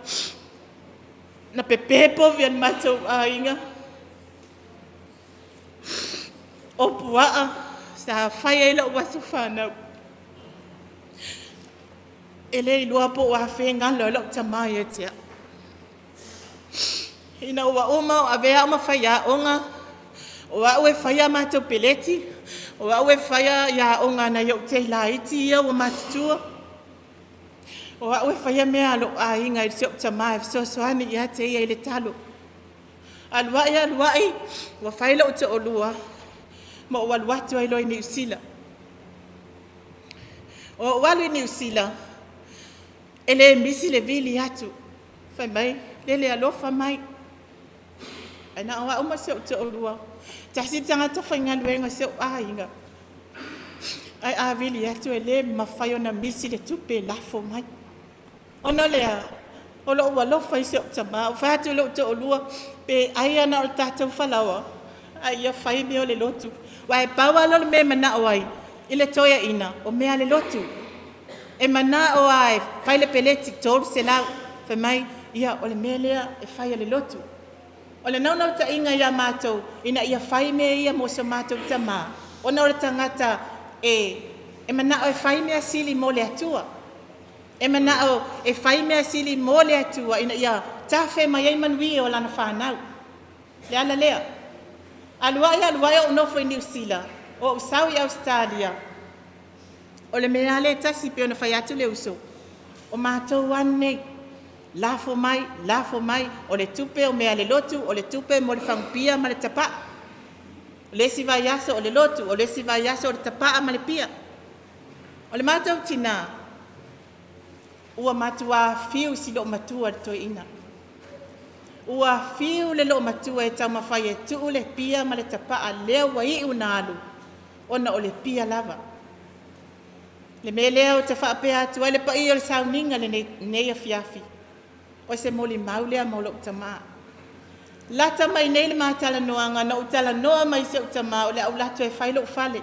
na pepe povi a le matou aiga, o puaa sa fai ai lou aso fanau. E le iloa po o afea e galo ai lau tama ia te au. Ina ua uma ona avea au ma faiaoga, o au e faia a matou peleti, o au e faia aoga a nai ou tei laiti ia ua matutua, o au e faia mea a lou aiga i si ou tama e fesoasoani ia te ia i le talo. Alu ai alu ai ua fai lou toalua ma ou alu atu ai loa i Niu Sila. Ou alu i Niu Sila, e le misi le vili atu, fai mai, Lele alofa mai. Ae na o au ma si ou toalua, tasi le tagata faigaluega o si ou aiga, ae a vili atu e le mafai ona misi le tupe e lafo mai. Ona o le a? O lou alofa i si ou tama. Ou fai atu i lou toalua, pe ai lava na o le tatou falaoa a ia fai mea o le lotu. Aua e pau lava lea o le mea e manao ai i le toeaina, o mea a le lotu. E manao lava e fai le peleti e $300. Fai mai, ia o le mea lea e fai a le lotu. O le naunautaiga ia matou ina ia fai mea ia mo si o matou tama, ona o le tagata e manao e fai mea sili mo le Atua. E manao e fai mea sili mo le Atua ina ia tafe mai ai manuia o lana fanau. O le ala lea. Alu ai alu ai o ou nofo i Niu Sila, ou sau i Ausetalia, o le mea lava lea e tasi e pei ona fai atu le uso, o matou lava nei, lafo mai, lafo mai, o le tupe o mea a le lotu, o le tupe mo le fagu pia ma le tapaa. O le isi vaiaso o le lotu, o le isi vaiaso o le tapaa ma le pia. O le matou tina, ua matua fiu si loomatua le toeaina. Ua fiu le loomatua e taumafai e tuu le pia ma le tapaa lea ua iu ina alu, ona o le pia lava. O le mea lea ou te faapea atu ai le paia o le sauniga i lenei afiafi, o se molimau lea mo lou tama. Lata mai nei le ma talanoaga na ou talanoa mai i si ou tama o le a ou alu atu e fai lou fale.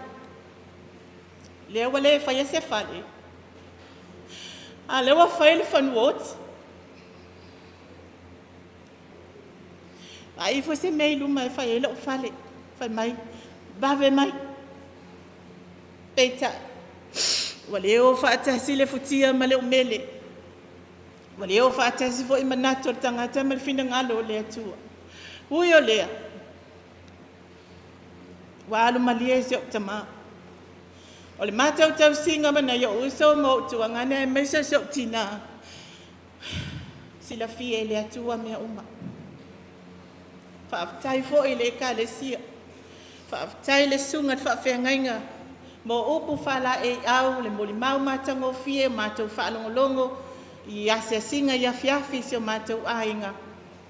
Lea ua le faia se fale, a o lea ua fai le fanuaoti. Vaai ifo se mea i luma e fai ai lou fale, fai mai, vave mai. Peitai, ua le o faatasi le futia ma le umele, ua le o faatasi foi manatu o le tagata ma le finagalo o le Atua. Ui o lea, ua alu malie si ou tama. O le matou tausiga ma nai ou uso ma ou tuagane aemaise o si ou tina, e silafia e le Atua mea uma. Faafetai foi i le Ekalesia, faafetai i le susuga i le faafeagaiga mo upu faalaeiau, le molimau matagofie ua matou faalogologo i asiasiga i afiafi i si o matou aiga,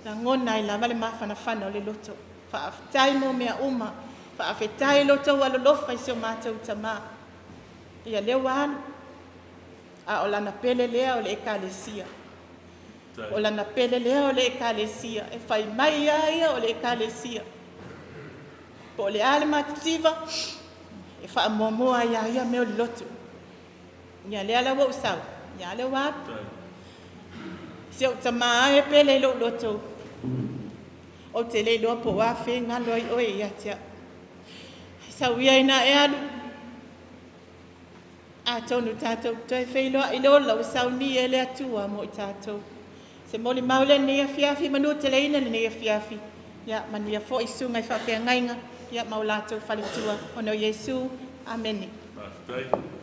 e lagona ai lava le mafanafana o le loto. Faafetai mo mea uma, faafetai i lo outou alolofa i si o matou tama. Ia lea ua alu, a o lana pele lea o le Ekalesia. O lana pele lea o le Ekalesia, e fai mai lava ia o le Ekalesia. Po o le a le matitiva, e faamuamua lava ia ia mea o le lotu. Ia lea la ua ou sau, a lea ua alu. Si ou tama e, e pele i lou loto, ou te le iloa po o afea e galo ai oe ia te au. Sau ia ina e alu, atonu tatou te toe feiloai i le ola ua saunia e le Atua mo i tatou. O se molimau lea i lenei afiafi, manuteleina lenei afiafi. Ia manuia foi susuga i faafeagaiga ma o latou faletua. Ona o Iesu, amene. Faafetai.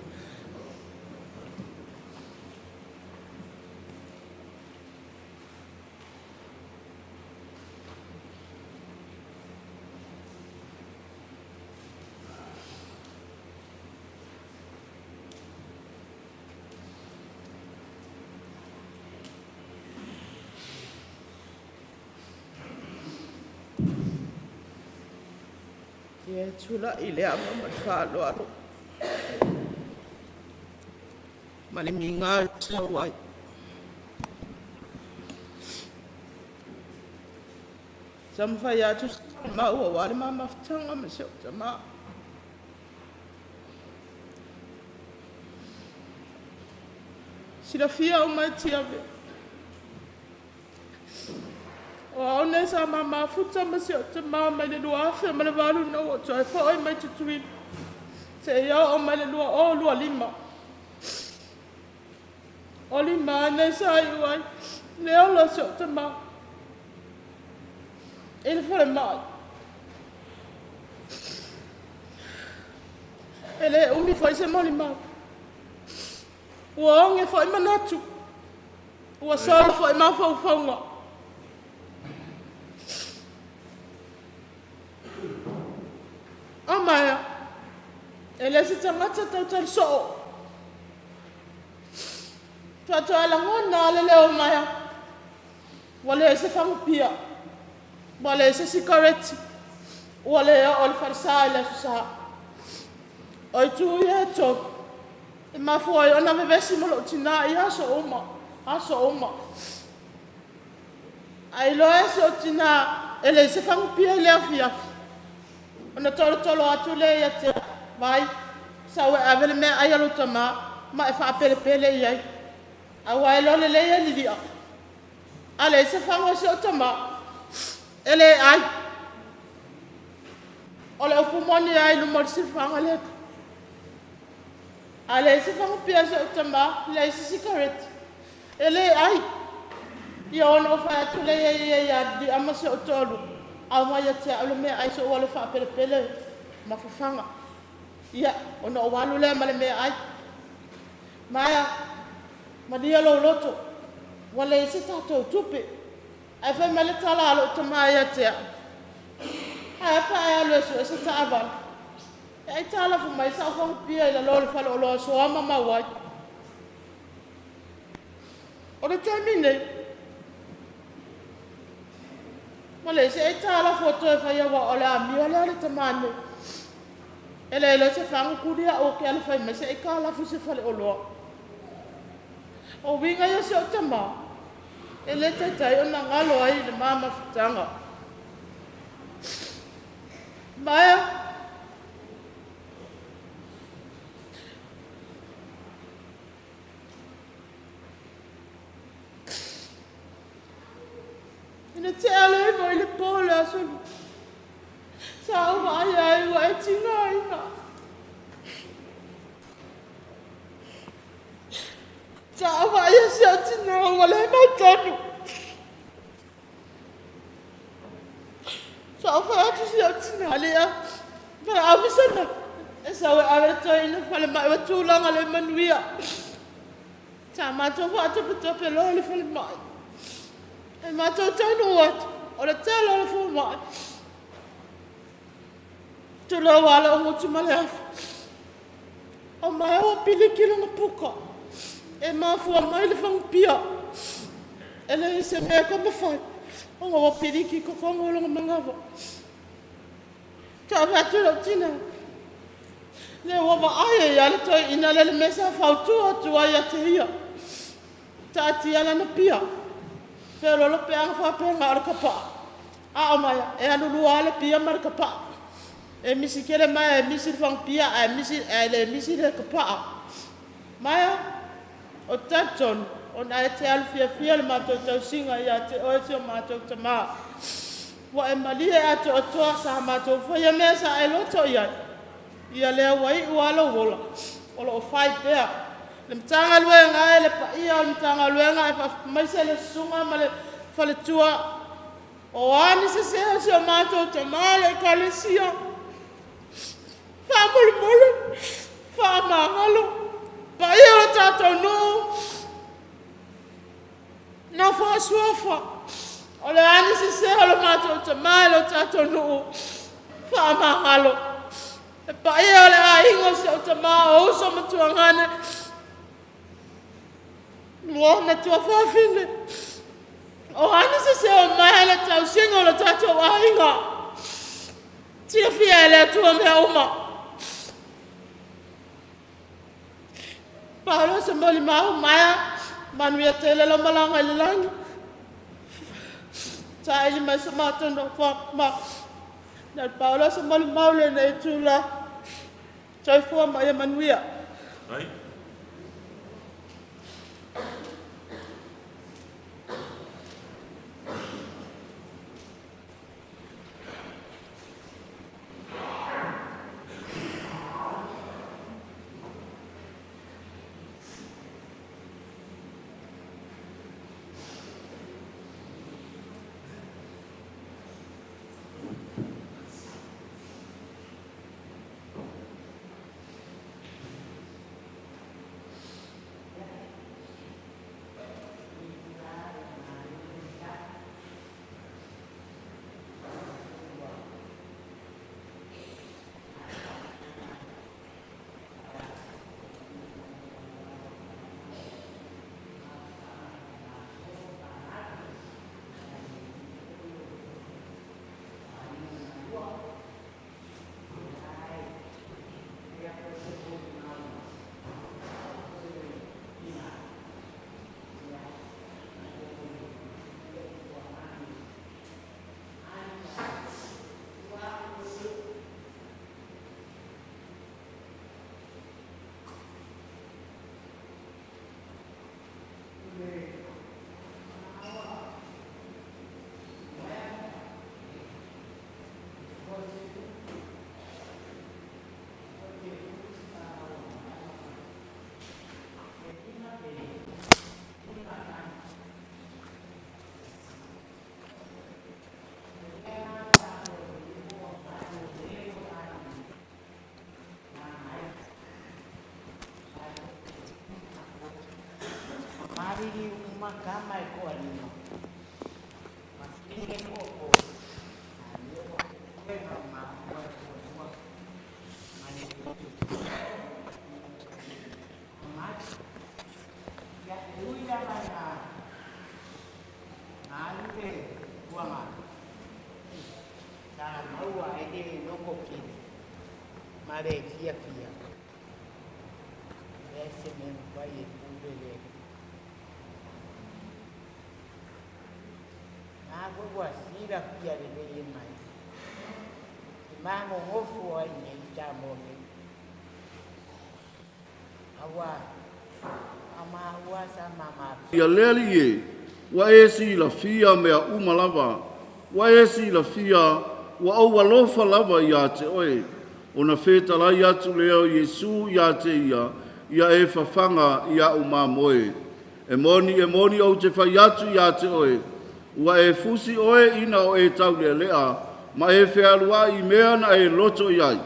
Ia, e tulai i le ava ma le faaaloalo ma le migao e tatau ai. Taumafai atu se mau aua le ma mafutaga ma si ou tamā. Silafia uma e Tiave. O au nei sa ma mafuta ma si ou tamā mai le 2008 ina ua toe foi mai Tutuila seia oo mai le 2025. O lima nei sa iu ai le ola o si ou tamā i le falemai. E le umi foi se molimau. Ua oge foi manatu, ua sola foi mafaufauga. O Maea, e le se tagata tautala soo. Faatoa lagona lava le leo o Maea, ua leai se fagupia, ua leai se sikareti, ua le oo i le falesa i le Aso Sa. O itu ia e tolu e mafua ai ona vevesi ma lou tina i aso uma, aso uma. A iloa e si ou tina e leai se fagupia i le afiafi, ona tolotolo atu lea ia te au, “Vai, sau e ave le meaai a lou tama ma e faapelepele i ai, aua e iloa lelei e Lili'a, a leai se fagu a si ou tama, e le ai.” O le upu moni lava i luma o le silafaga a le Atua. A leai se fagupia a si ou tama, leai se sikareti, e le ai. Ia ona ou fai atu lea i ai ia Lili'a ma si ou toalua, aumai ia te au le meaai se i ou alu e faapelepele ma fafaga. Ia, ona ou alu lea ma le meaai. Maia, malie lou loto, ua leai se tatou tupe. Ae fai mai le tala a lou tama ia te au, ae a pe a e alu e sue se taavale e aitalafu mai sau fagupia i lalo o le faleoloa e soa ma mau ai. O le taimi nei, ua leai se aitalafu o toe faia aua o le amio lea a le tama nei. E le iloa se fagu tuli au ou te alu e fai mai se aitalafu i se faleoloa. O uiga ia o si ou tama, e le taitai ona galo ai le ma mafutaga. Maea, ina tea le iva i le po o le aso Lua, sa ou vaai ai ua e tigaina. Sa ou vaaia si ou tina ua le mautonu. Sa ou fai atu i si ou tina, Lea, valaau mai e sau e ave le toeaina i le falemai ua tulaga le manuia. Sa matou faatopetope loa i le falemai. Ae matou taunuu atu, o le tala a le fomai, tulou lava lou gutu ma le afi, o Maia ua piliki lona puka, e mafua mai le fagupia. E leai se mea e taumafai ona ua piliki i totonu o lona manava. Sa ou fai atu i lou tina, lea ua vaai ai lava le toeaina lea i le mea sa fautua atu ai ia te ia, taatia lana pia, feoloolo peaga faapena o le tapaa. A o Maia, e alu lua lava le pia ma le tapaa. E misi tele Maia e misi le fagupia ae le misi le tapaa. Maia, ou te talitonu ona e te alu fiafia i le matou tausiga ia te oe si o matou tama. Ua e malie atoatoa, sa matou faia mea sa e loto i ai, ia lea ua iu lava lou ola, o lo o fai pea. Le Matagaluega e, le paia o le Matagaluega aemaise le susuga ma le faletua, o a ni sese o si o matou tama, le Ekalesia, faamolemole, faamagalo. Le paia o le tatou nuu, nofo a suafa, o le a ni sese o le matou tama i lo tatou nuu, faamagalo. Le paia o le aiga o si ou tama, o uso ma tuagane, ma tuafafine, o a ni sese o maea i le tausiga o le tatou aiga, silafia e le Atua mea uma. Pau lea o se molimau, Maia, manuia tele lau malaga i le lagi. Saili mai so matou nofoaga ma na o le pau lea o se molimau i lenei itula. Soifua ma ia manuia. Ai. Ia le Alii e, ua e silafia mea uma lava, ua e silafia ua ou alofa lava ia te oe. Ona fetalai atu lea o Iesu ia te ia, Ia e fafaga i a'u mamoe. E moni, e moni ou te fai atu ia te oe, ua e fusi oe ina o e taulealea, ma e fealuai i mea na e loto i ai.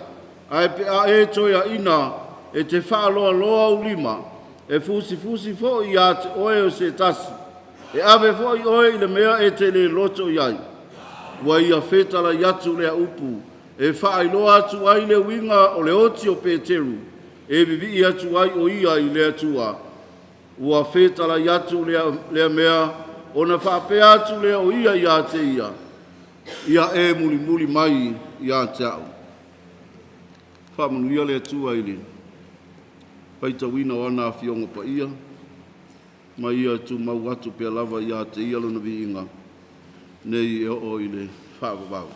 Ae pe a e toeaina, e te faaloaloa ou lima, e fusifusi foi ia te oe o se tasi, e ave foi oe i le mea e te le loto i ai. Ua ia fetalai atu lea upu, e faailoa atu ai le uiga o le oti o Peteru, e vivii atu ai o ia i le Atua. Ua fetalai atu lea, lea mea, ona faapea atu lea o ia ia te ia, Ia e mulimuli mai ia te a'u. Faamanuia le Atua i le faitauina o ana Afioga Paia, ma ia tumau atu pea lava ia te ia lona viiga nei e oo i le faavavau.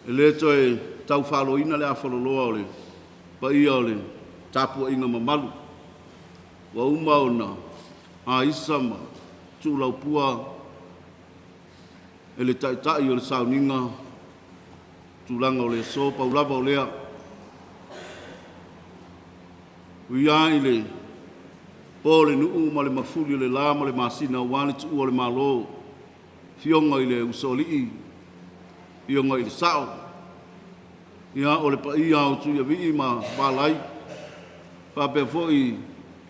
E le toe tau faloina le afaloloa o le paia o le tapuaiga mamalu ua uma ona aisa ma tuulaupua e le Taitai o le sauniga tulaga o le aso. Pau lava o lea, ui lava i le po o le nuu ma le mafuli o le la ma le masina aua le tuua o le Malo, Afioga i le Usoalii, Afioga i le Sao, ia o le paia o Tuiavii ma Valai, faapea foi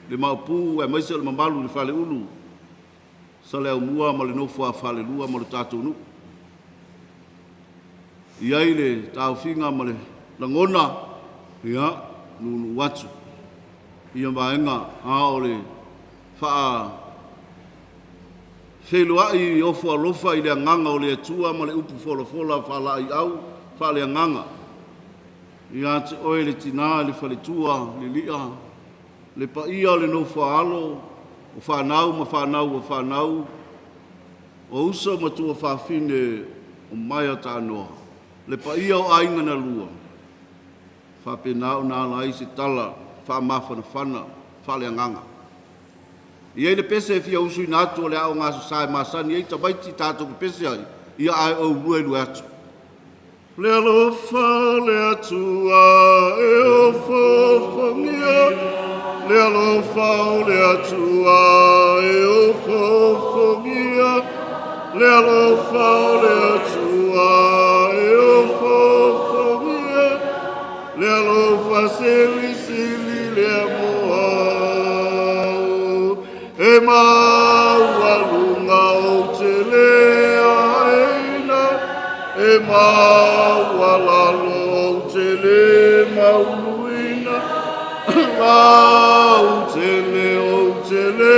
le Maopu aemaise o le mamalu i le Faleulu, Saleaaumua ma le nofo a falelua ma le tatou nuu. E i ai le taofiga ma le lagona, ia, nuunuu atu ia vaega, a o le faafeiloai ofo alofa i le agaga o le Atua ma le upu folafola faalaeiau faaleagaga ia te oe le tina le faletua Lilia. Le paia o le nofo a alo, o fanau ma fanau a fanau, o uso ma tuafafine o Maea Taanoa, le paia o aiga na lua, faapena ona ala ai se tala faamafanafana faaleagaga. E i ai le pese e fia usuina atu o le Aoga Aso Sa e masani ai tamaiti tatou pepese ai, ia ae ou luelue atu. Le alofa o le Atua e ofoofogia, le alofa o le Atua e ofoofogia, le alofa o le Atua e ofoofogia, le alofa silisili lea mo au. E maualuga ou te le aeina, e maualalo ou te le mauluina, lautele ou te le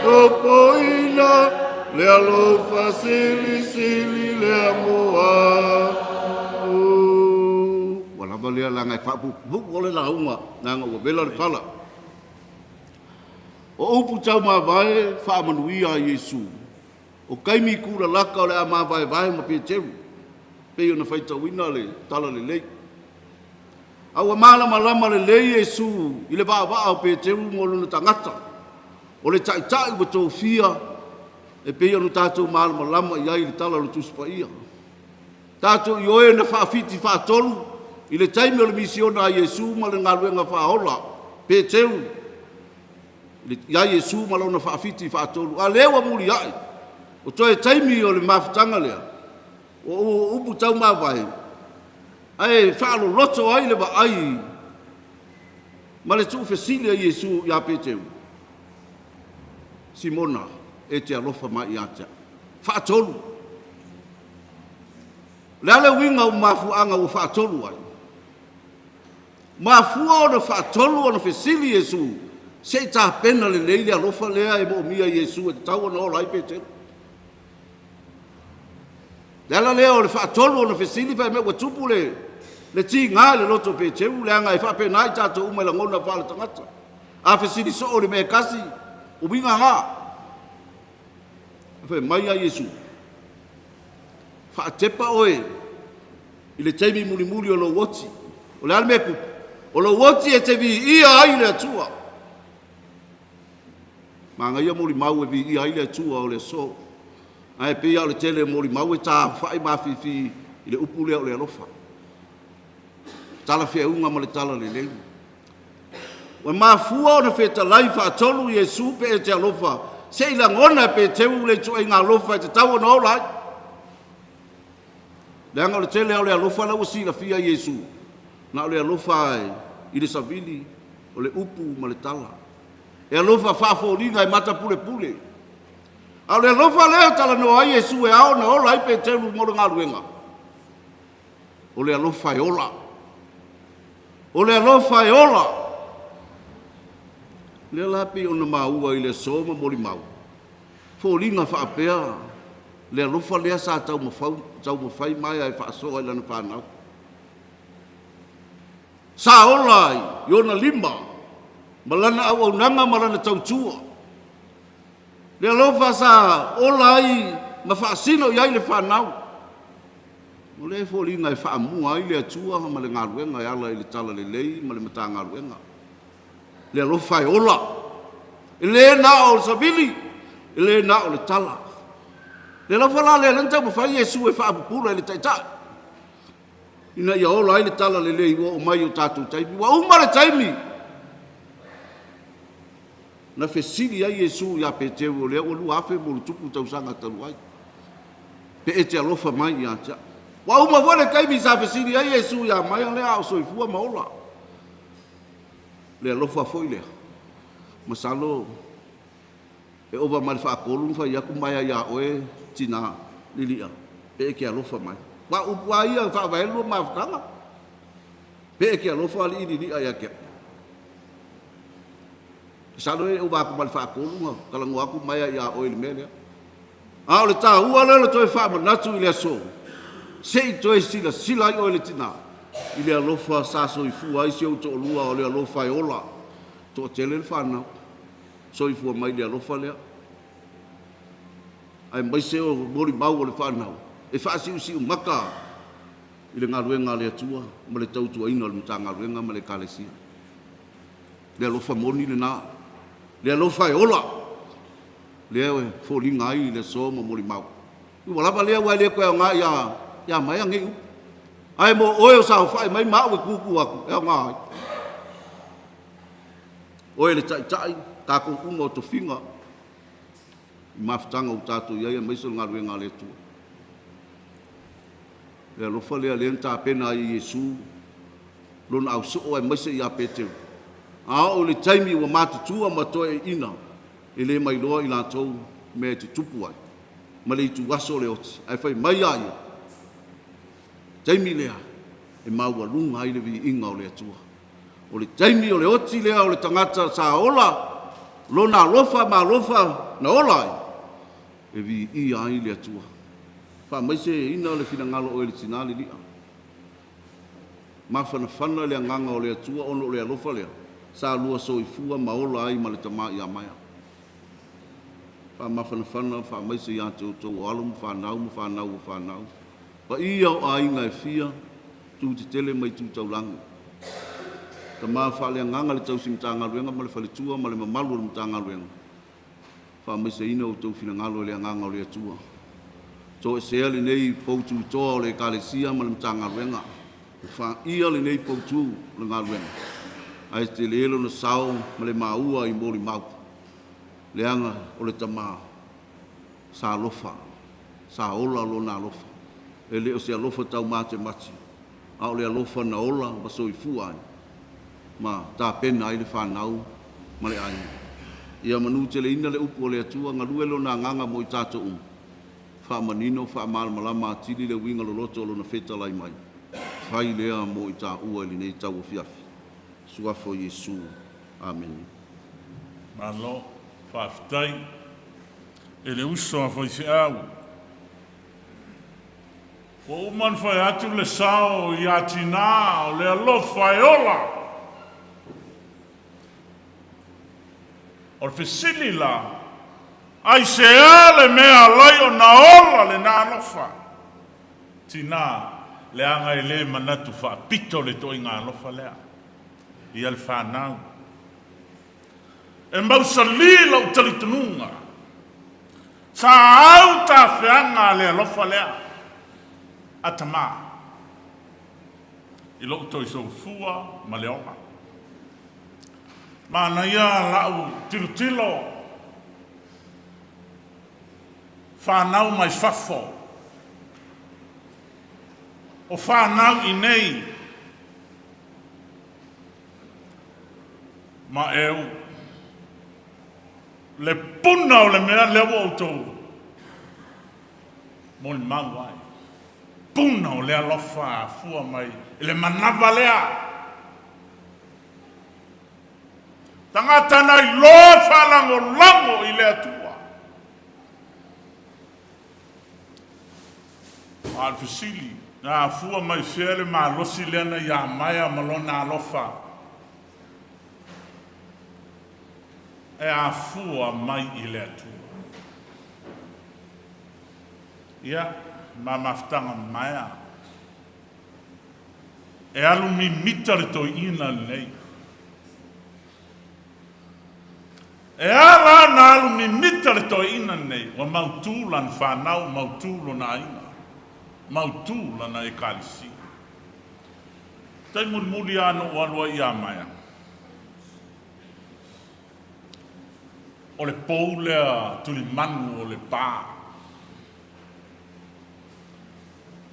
topoina, le alofa silisili lea mo au. Ua lava lea leaga e faapuupuu le lauga, leaga ua vela le fala. O upu taumavae faamanuia a Iesu, o taimi tulalata o le a mavaevae ma Peteru, pei ona faitauina le Talalelei. A ua malamalama lelei Iesu i le vaavaa o Peteru ma lona tagata, o le Taitai ua tofia e pei ona tatou malamalama i ai i le Tala o le Tusi Paia. Tatou ioe na faafiti faatolu i le taimi o le misiona a Iesu ma le galuega faaola, Peteru iā Iesu ma lona faafiti faatolu. A o lea ua mulia'i, o toe taimi o le mafutaga lea, o upu taumavae, ae faaloloto ai le vaai ma le tuufesili a Iesu ia Peteru, Simona, e te alofa mai ia te au. Faatolu. O le a le uiga o mafuaaga ua faatolu ai? Mafua ona faatolu ona fesili Iesu se i tapena lelei le alofa lea e moomia e Iesu e tatau ona ola ai Peteru. O le ala lea o le faatolu ona fesili fai mai ua tupu le, le tiga i le loto o Peteru, leaga e faapena i tatou uma e lagona faaletagata. A fesili soo i le mea e tasi, o uiga na. Fai mai a Iesu, faatepa oe i le taimi mulimuli o lou oti. O le a le mea e tupu? O lou oti e te viia ai le Atua. Manaia molimau e viia ai le Atua o le aso. Ae pei lava o le tele o molimau e taaofai ma afifi i le upu lea o le alofa. Talafeauga ma le talalelei. Ua mafua ona fetalai faatolu Iesu pe e te alofa, se i lagona e Peteru le ituaiga alofa e tatau ona ola ai. Leaga o le tele lava o le alofa la ua silafia e Iesu, na o le alofa i le savili, o le upu ma le tala. E alofa faafoliga e matapulepule. A o le alofa lea e talanoa ai Iesu e ao ona ola ai Peteru mo le galuega, o le alofa e ola. O le alofa e ola. O lea la pei ona maua i le aso ma molimau, foliga faapea le alofa lea sa taumafai Maea e faasoa i lana fanau. Sa ola i ona lima ma lana auaunaga ma lana tautua. Le alofa sa ola ai ma faasino i ai le fanau. O lea e foliga e faamua ai le Atua ma le galuega e ala i le Talalelei ma le Matagaluega. Le alofa e ola. E le na o le savili, e le na o le tala. Le alofa la lea lea na taumafai Iesu e faapupula i le Taitai, ina ia ola ai le Talalelei ua oo mai i o tatou taimi. Ua uma le taimi na fesili ai Iesu ia Peteru, o lea ua 2000+ tausaga talu ai, pe e te alofa mai ia te au. Ua uma foi le taimi sa fesili ai Iesu ia Maia lea a o soifua ma ola. Le alofa foi lea, masalo e ova ma le faatolu na fai atu Maia ia oe, tina Lilia, pe e te alofa mai. Aua o upu lava ia e faavae lua mafutaga, pe e te alofa alii Lilia ia te au. Masalo e ova atu ma le faatolu na talanoa atu Maia ia oe i le mea lea. A o le taua lea o le toe faamanatu i le aso, se i toe silasila ai oe le tina i le alofa sa soifua ai si ou toalua, o le alofa e ola. Toatele le fanau, soifua mai i le alofa lea, aemaise o molimau o le fanau e faasiusiumaka i le galuega a le Atua ma le tautuaina o le Matagaluega ma le Ekalesia. Le alofa moni lena, le alofa e ola, lea e foliga ai le aso ma molimau. Ua lava lea aua e le toe aoga ia maea nei upu. Ae mo oe o saofai mai ma au e tutu atu, e aoga ai. Oe le taitai, tatou uma o tofiga i mafutaga ua tatou i ai aemaise o le galuega a le Atua. Le alofa lea lea na tapena ai e Iesu lona ausoo aemaise ia Peteru. A oo i le taimi ua matutua ma toeaiina, e le mailoa i latou mea e tutupu ai ma le ituaso o le oti, ae fai mai a ia, taimi lea e maualuga ai le viiga o le Atua. O le taimi o le oti lea o le tagata sa ola lona alofa ma alofa na ola ai, e viia ai le Atua. Faamaiseina le finagalo o oe le tina le li'a. Mafanafana le agaga o le Atua ona o le alofa lea sa lua soifua ma ola ai ma le tama ia Maea. Faamafanafana faamaise ia te outou o alo ma fanau ma fanau o fanau, paia o aiga e fia, tu tetele ma itu taulagi. Tama faaleagaga le tausi Matagaluega ma le faletua ma le mamalu o le Matagaluega, faamaiseina outou finagalo i le agaga o le Atua. Toesea lenei poutu toa o le Ekalesia ma le Matagaluega, ua faia lenei poutu o le galuega, ae tele lona sao ma le maua i molimau, leaga o le tama sa alofa, sa ola lona alofa. E le o se alofa taumatemate, a o le alofa na ola ma soifua ai ma tapena ai le fanau ma le aiga. Ia manuteleina le upu a le Atua, galue Lona Agaga mo i tatou uma, faamanino, faamalamalama atili le uiga loloto o Lona fetalai mai, fai lea mo i taua i lenei tauafiafi. Suafa o Iesu. Amene. Malo faafetai e le uso a faifeau. Ua uma ona fai atu le sao ia Tina o le alofa e ola. O le fesili la, aisea le mea alai ona ola lena alofa? Tina, leaga e le manatu faapito le ituaiga alofa lea ia le fanau. E mausali lou talitonuga, sa au tafeaga a le alofa lea a Tama i lou toe soifua ma le ola. Manaia lau tilotilo, fanau mai fafo, o fanau i nei, ma eu le puna o le mea lea ua outou molimau ai, puna o le alofa afua mai i le manava lea. Tagata na iloa faalagolago i le Atua. A o le fesili, na afua mai fea le malosi lea na ia Maea ma lona alofa? E afua mai i le Atua. Ia, ma mafutaga maea. E alu mimita le toeaina lenei. E a la na alu mimita le toeaina lenei, ua mautu lana fanau, mautu lona aiga, mautu lana Ekalesia. Tai mulimuli lava na ou alu ai ia Maea, o le pou lea tulimanu o le pa.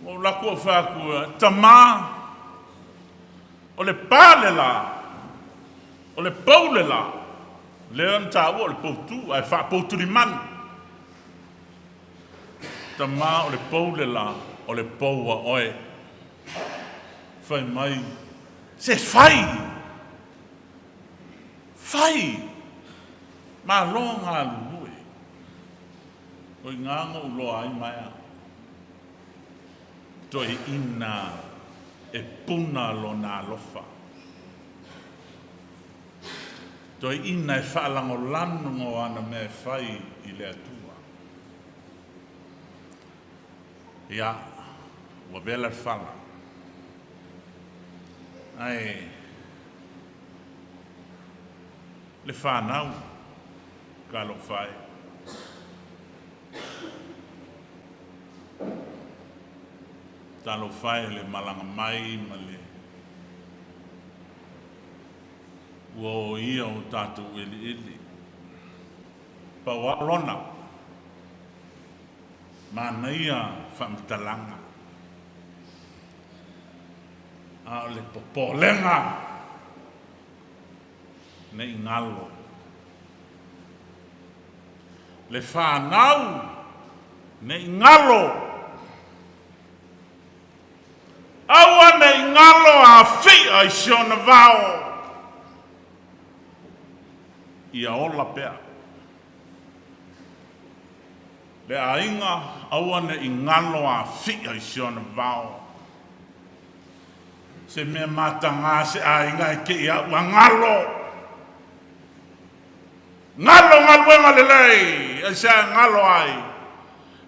Ua ou alu atu ou fai atu, Tama, o le pa le la, o le pou le la, lea na taua o le poutu ae faapoutulimanu. Tama, o le pou le la, o le pou a oe. Fai mai, se fai! Fai! Malo galulue. O i ina na ou loa ai maea. Toeaina e puna lona alofa. Toeaina e faalagolago ana mea e fai i le Atua. Ia, ua vela le fala. Ae le fanau, talofa e. Talofa e le malaga mai ma le ua oia o tatou eleele. Pau lava lona manaia faamatalaga, a o le popolega ne i galo. Le fanau ne i galo. Aua ne i galo Afia i si ona vao. Ia ola pea. Le aiga, aua ne i galo Afia i si ona vao. Se mea mataga se aiga e te i a ua galo. Galo galuega lelei, aisea e galo ai?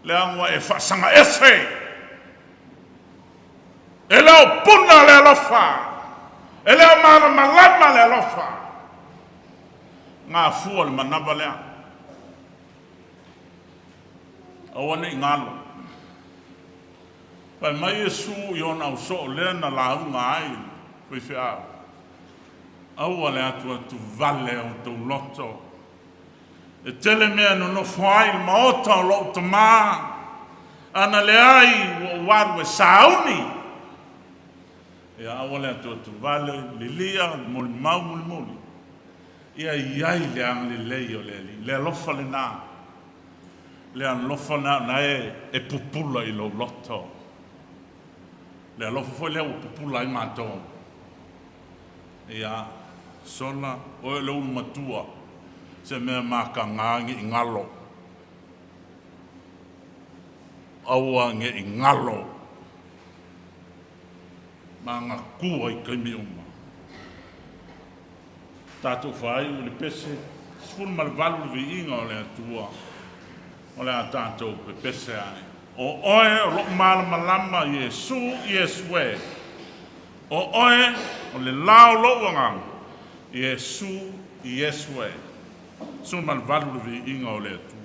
Leaga ua e faasaga ese. E le o puna le alofa, e le o malamalama le alofa. Gafua le manava lea. Aua ne i galo. Fai mai Iesu i ona ausoo lea na lauga ai le faifeau, Aua le atuatuvale o outou loto. E tele mea e nonofo ai i le maota o lou Tama, ana leai ua ou alu e sauni. Ia aua le atuatuvale, lilia, molimau mulimuli. Ia i ai le agalelei o le Alii, le alofa lena, le alofa lena o lena e pupula i lou loto. Le alofa foi lea ua pupula ai matou. Ia, sola, oe o le ulu matua, se mea mataga ne i galo. Aua ne i galo. Manatua i taimi uma. Tatou faaiu i le pese 18 le viiga o le Atua o le a tatou pepese ai. O oe o lou malamalama, Iesu, Iesu e. O oe o le la o lou agaga, Iesu, Iesu e. 18 le viiga o le Atua.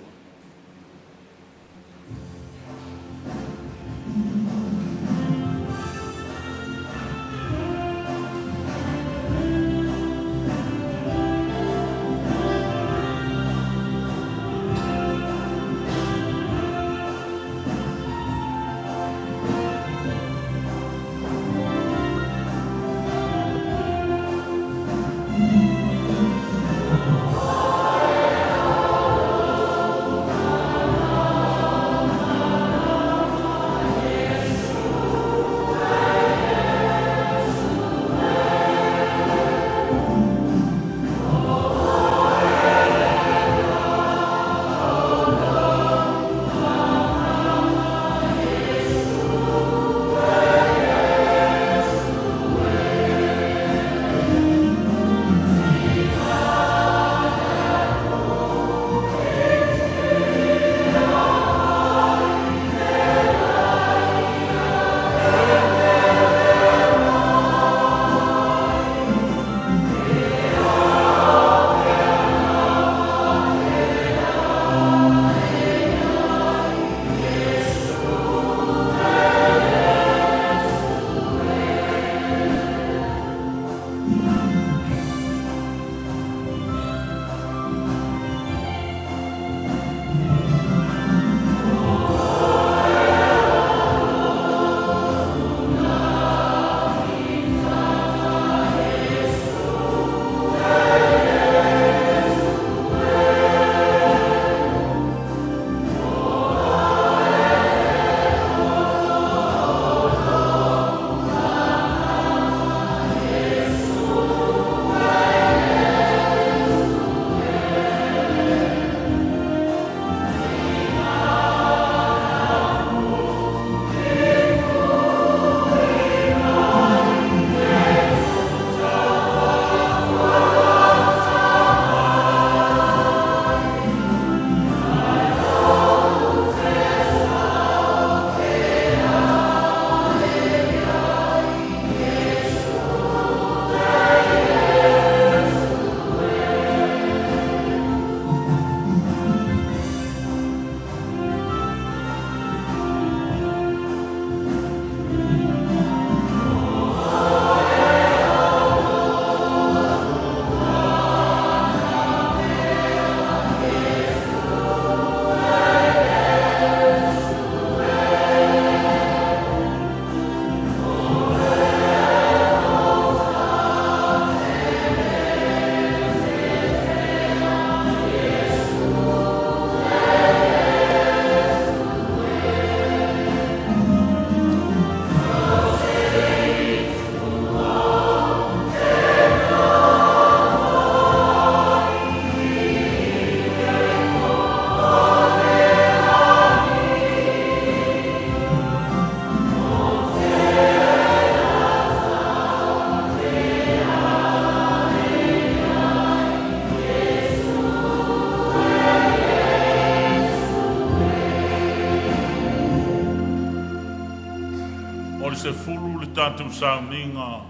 tatou sauniga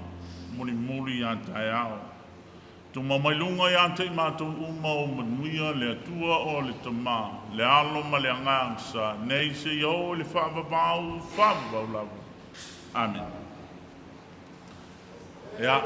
mulimuli a taeao. Tumau mai luga ia te i matou uma o manuia le Atua o le Tama, le Alo ma le Agaga Sa, nei seia oo i le faavavau, faavavau lava. Amene. Ia.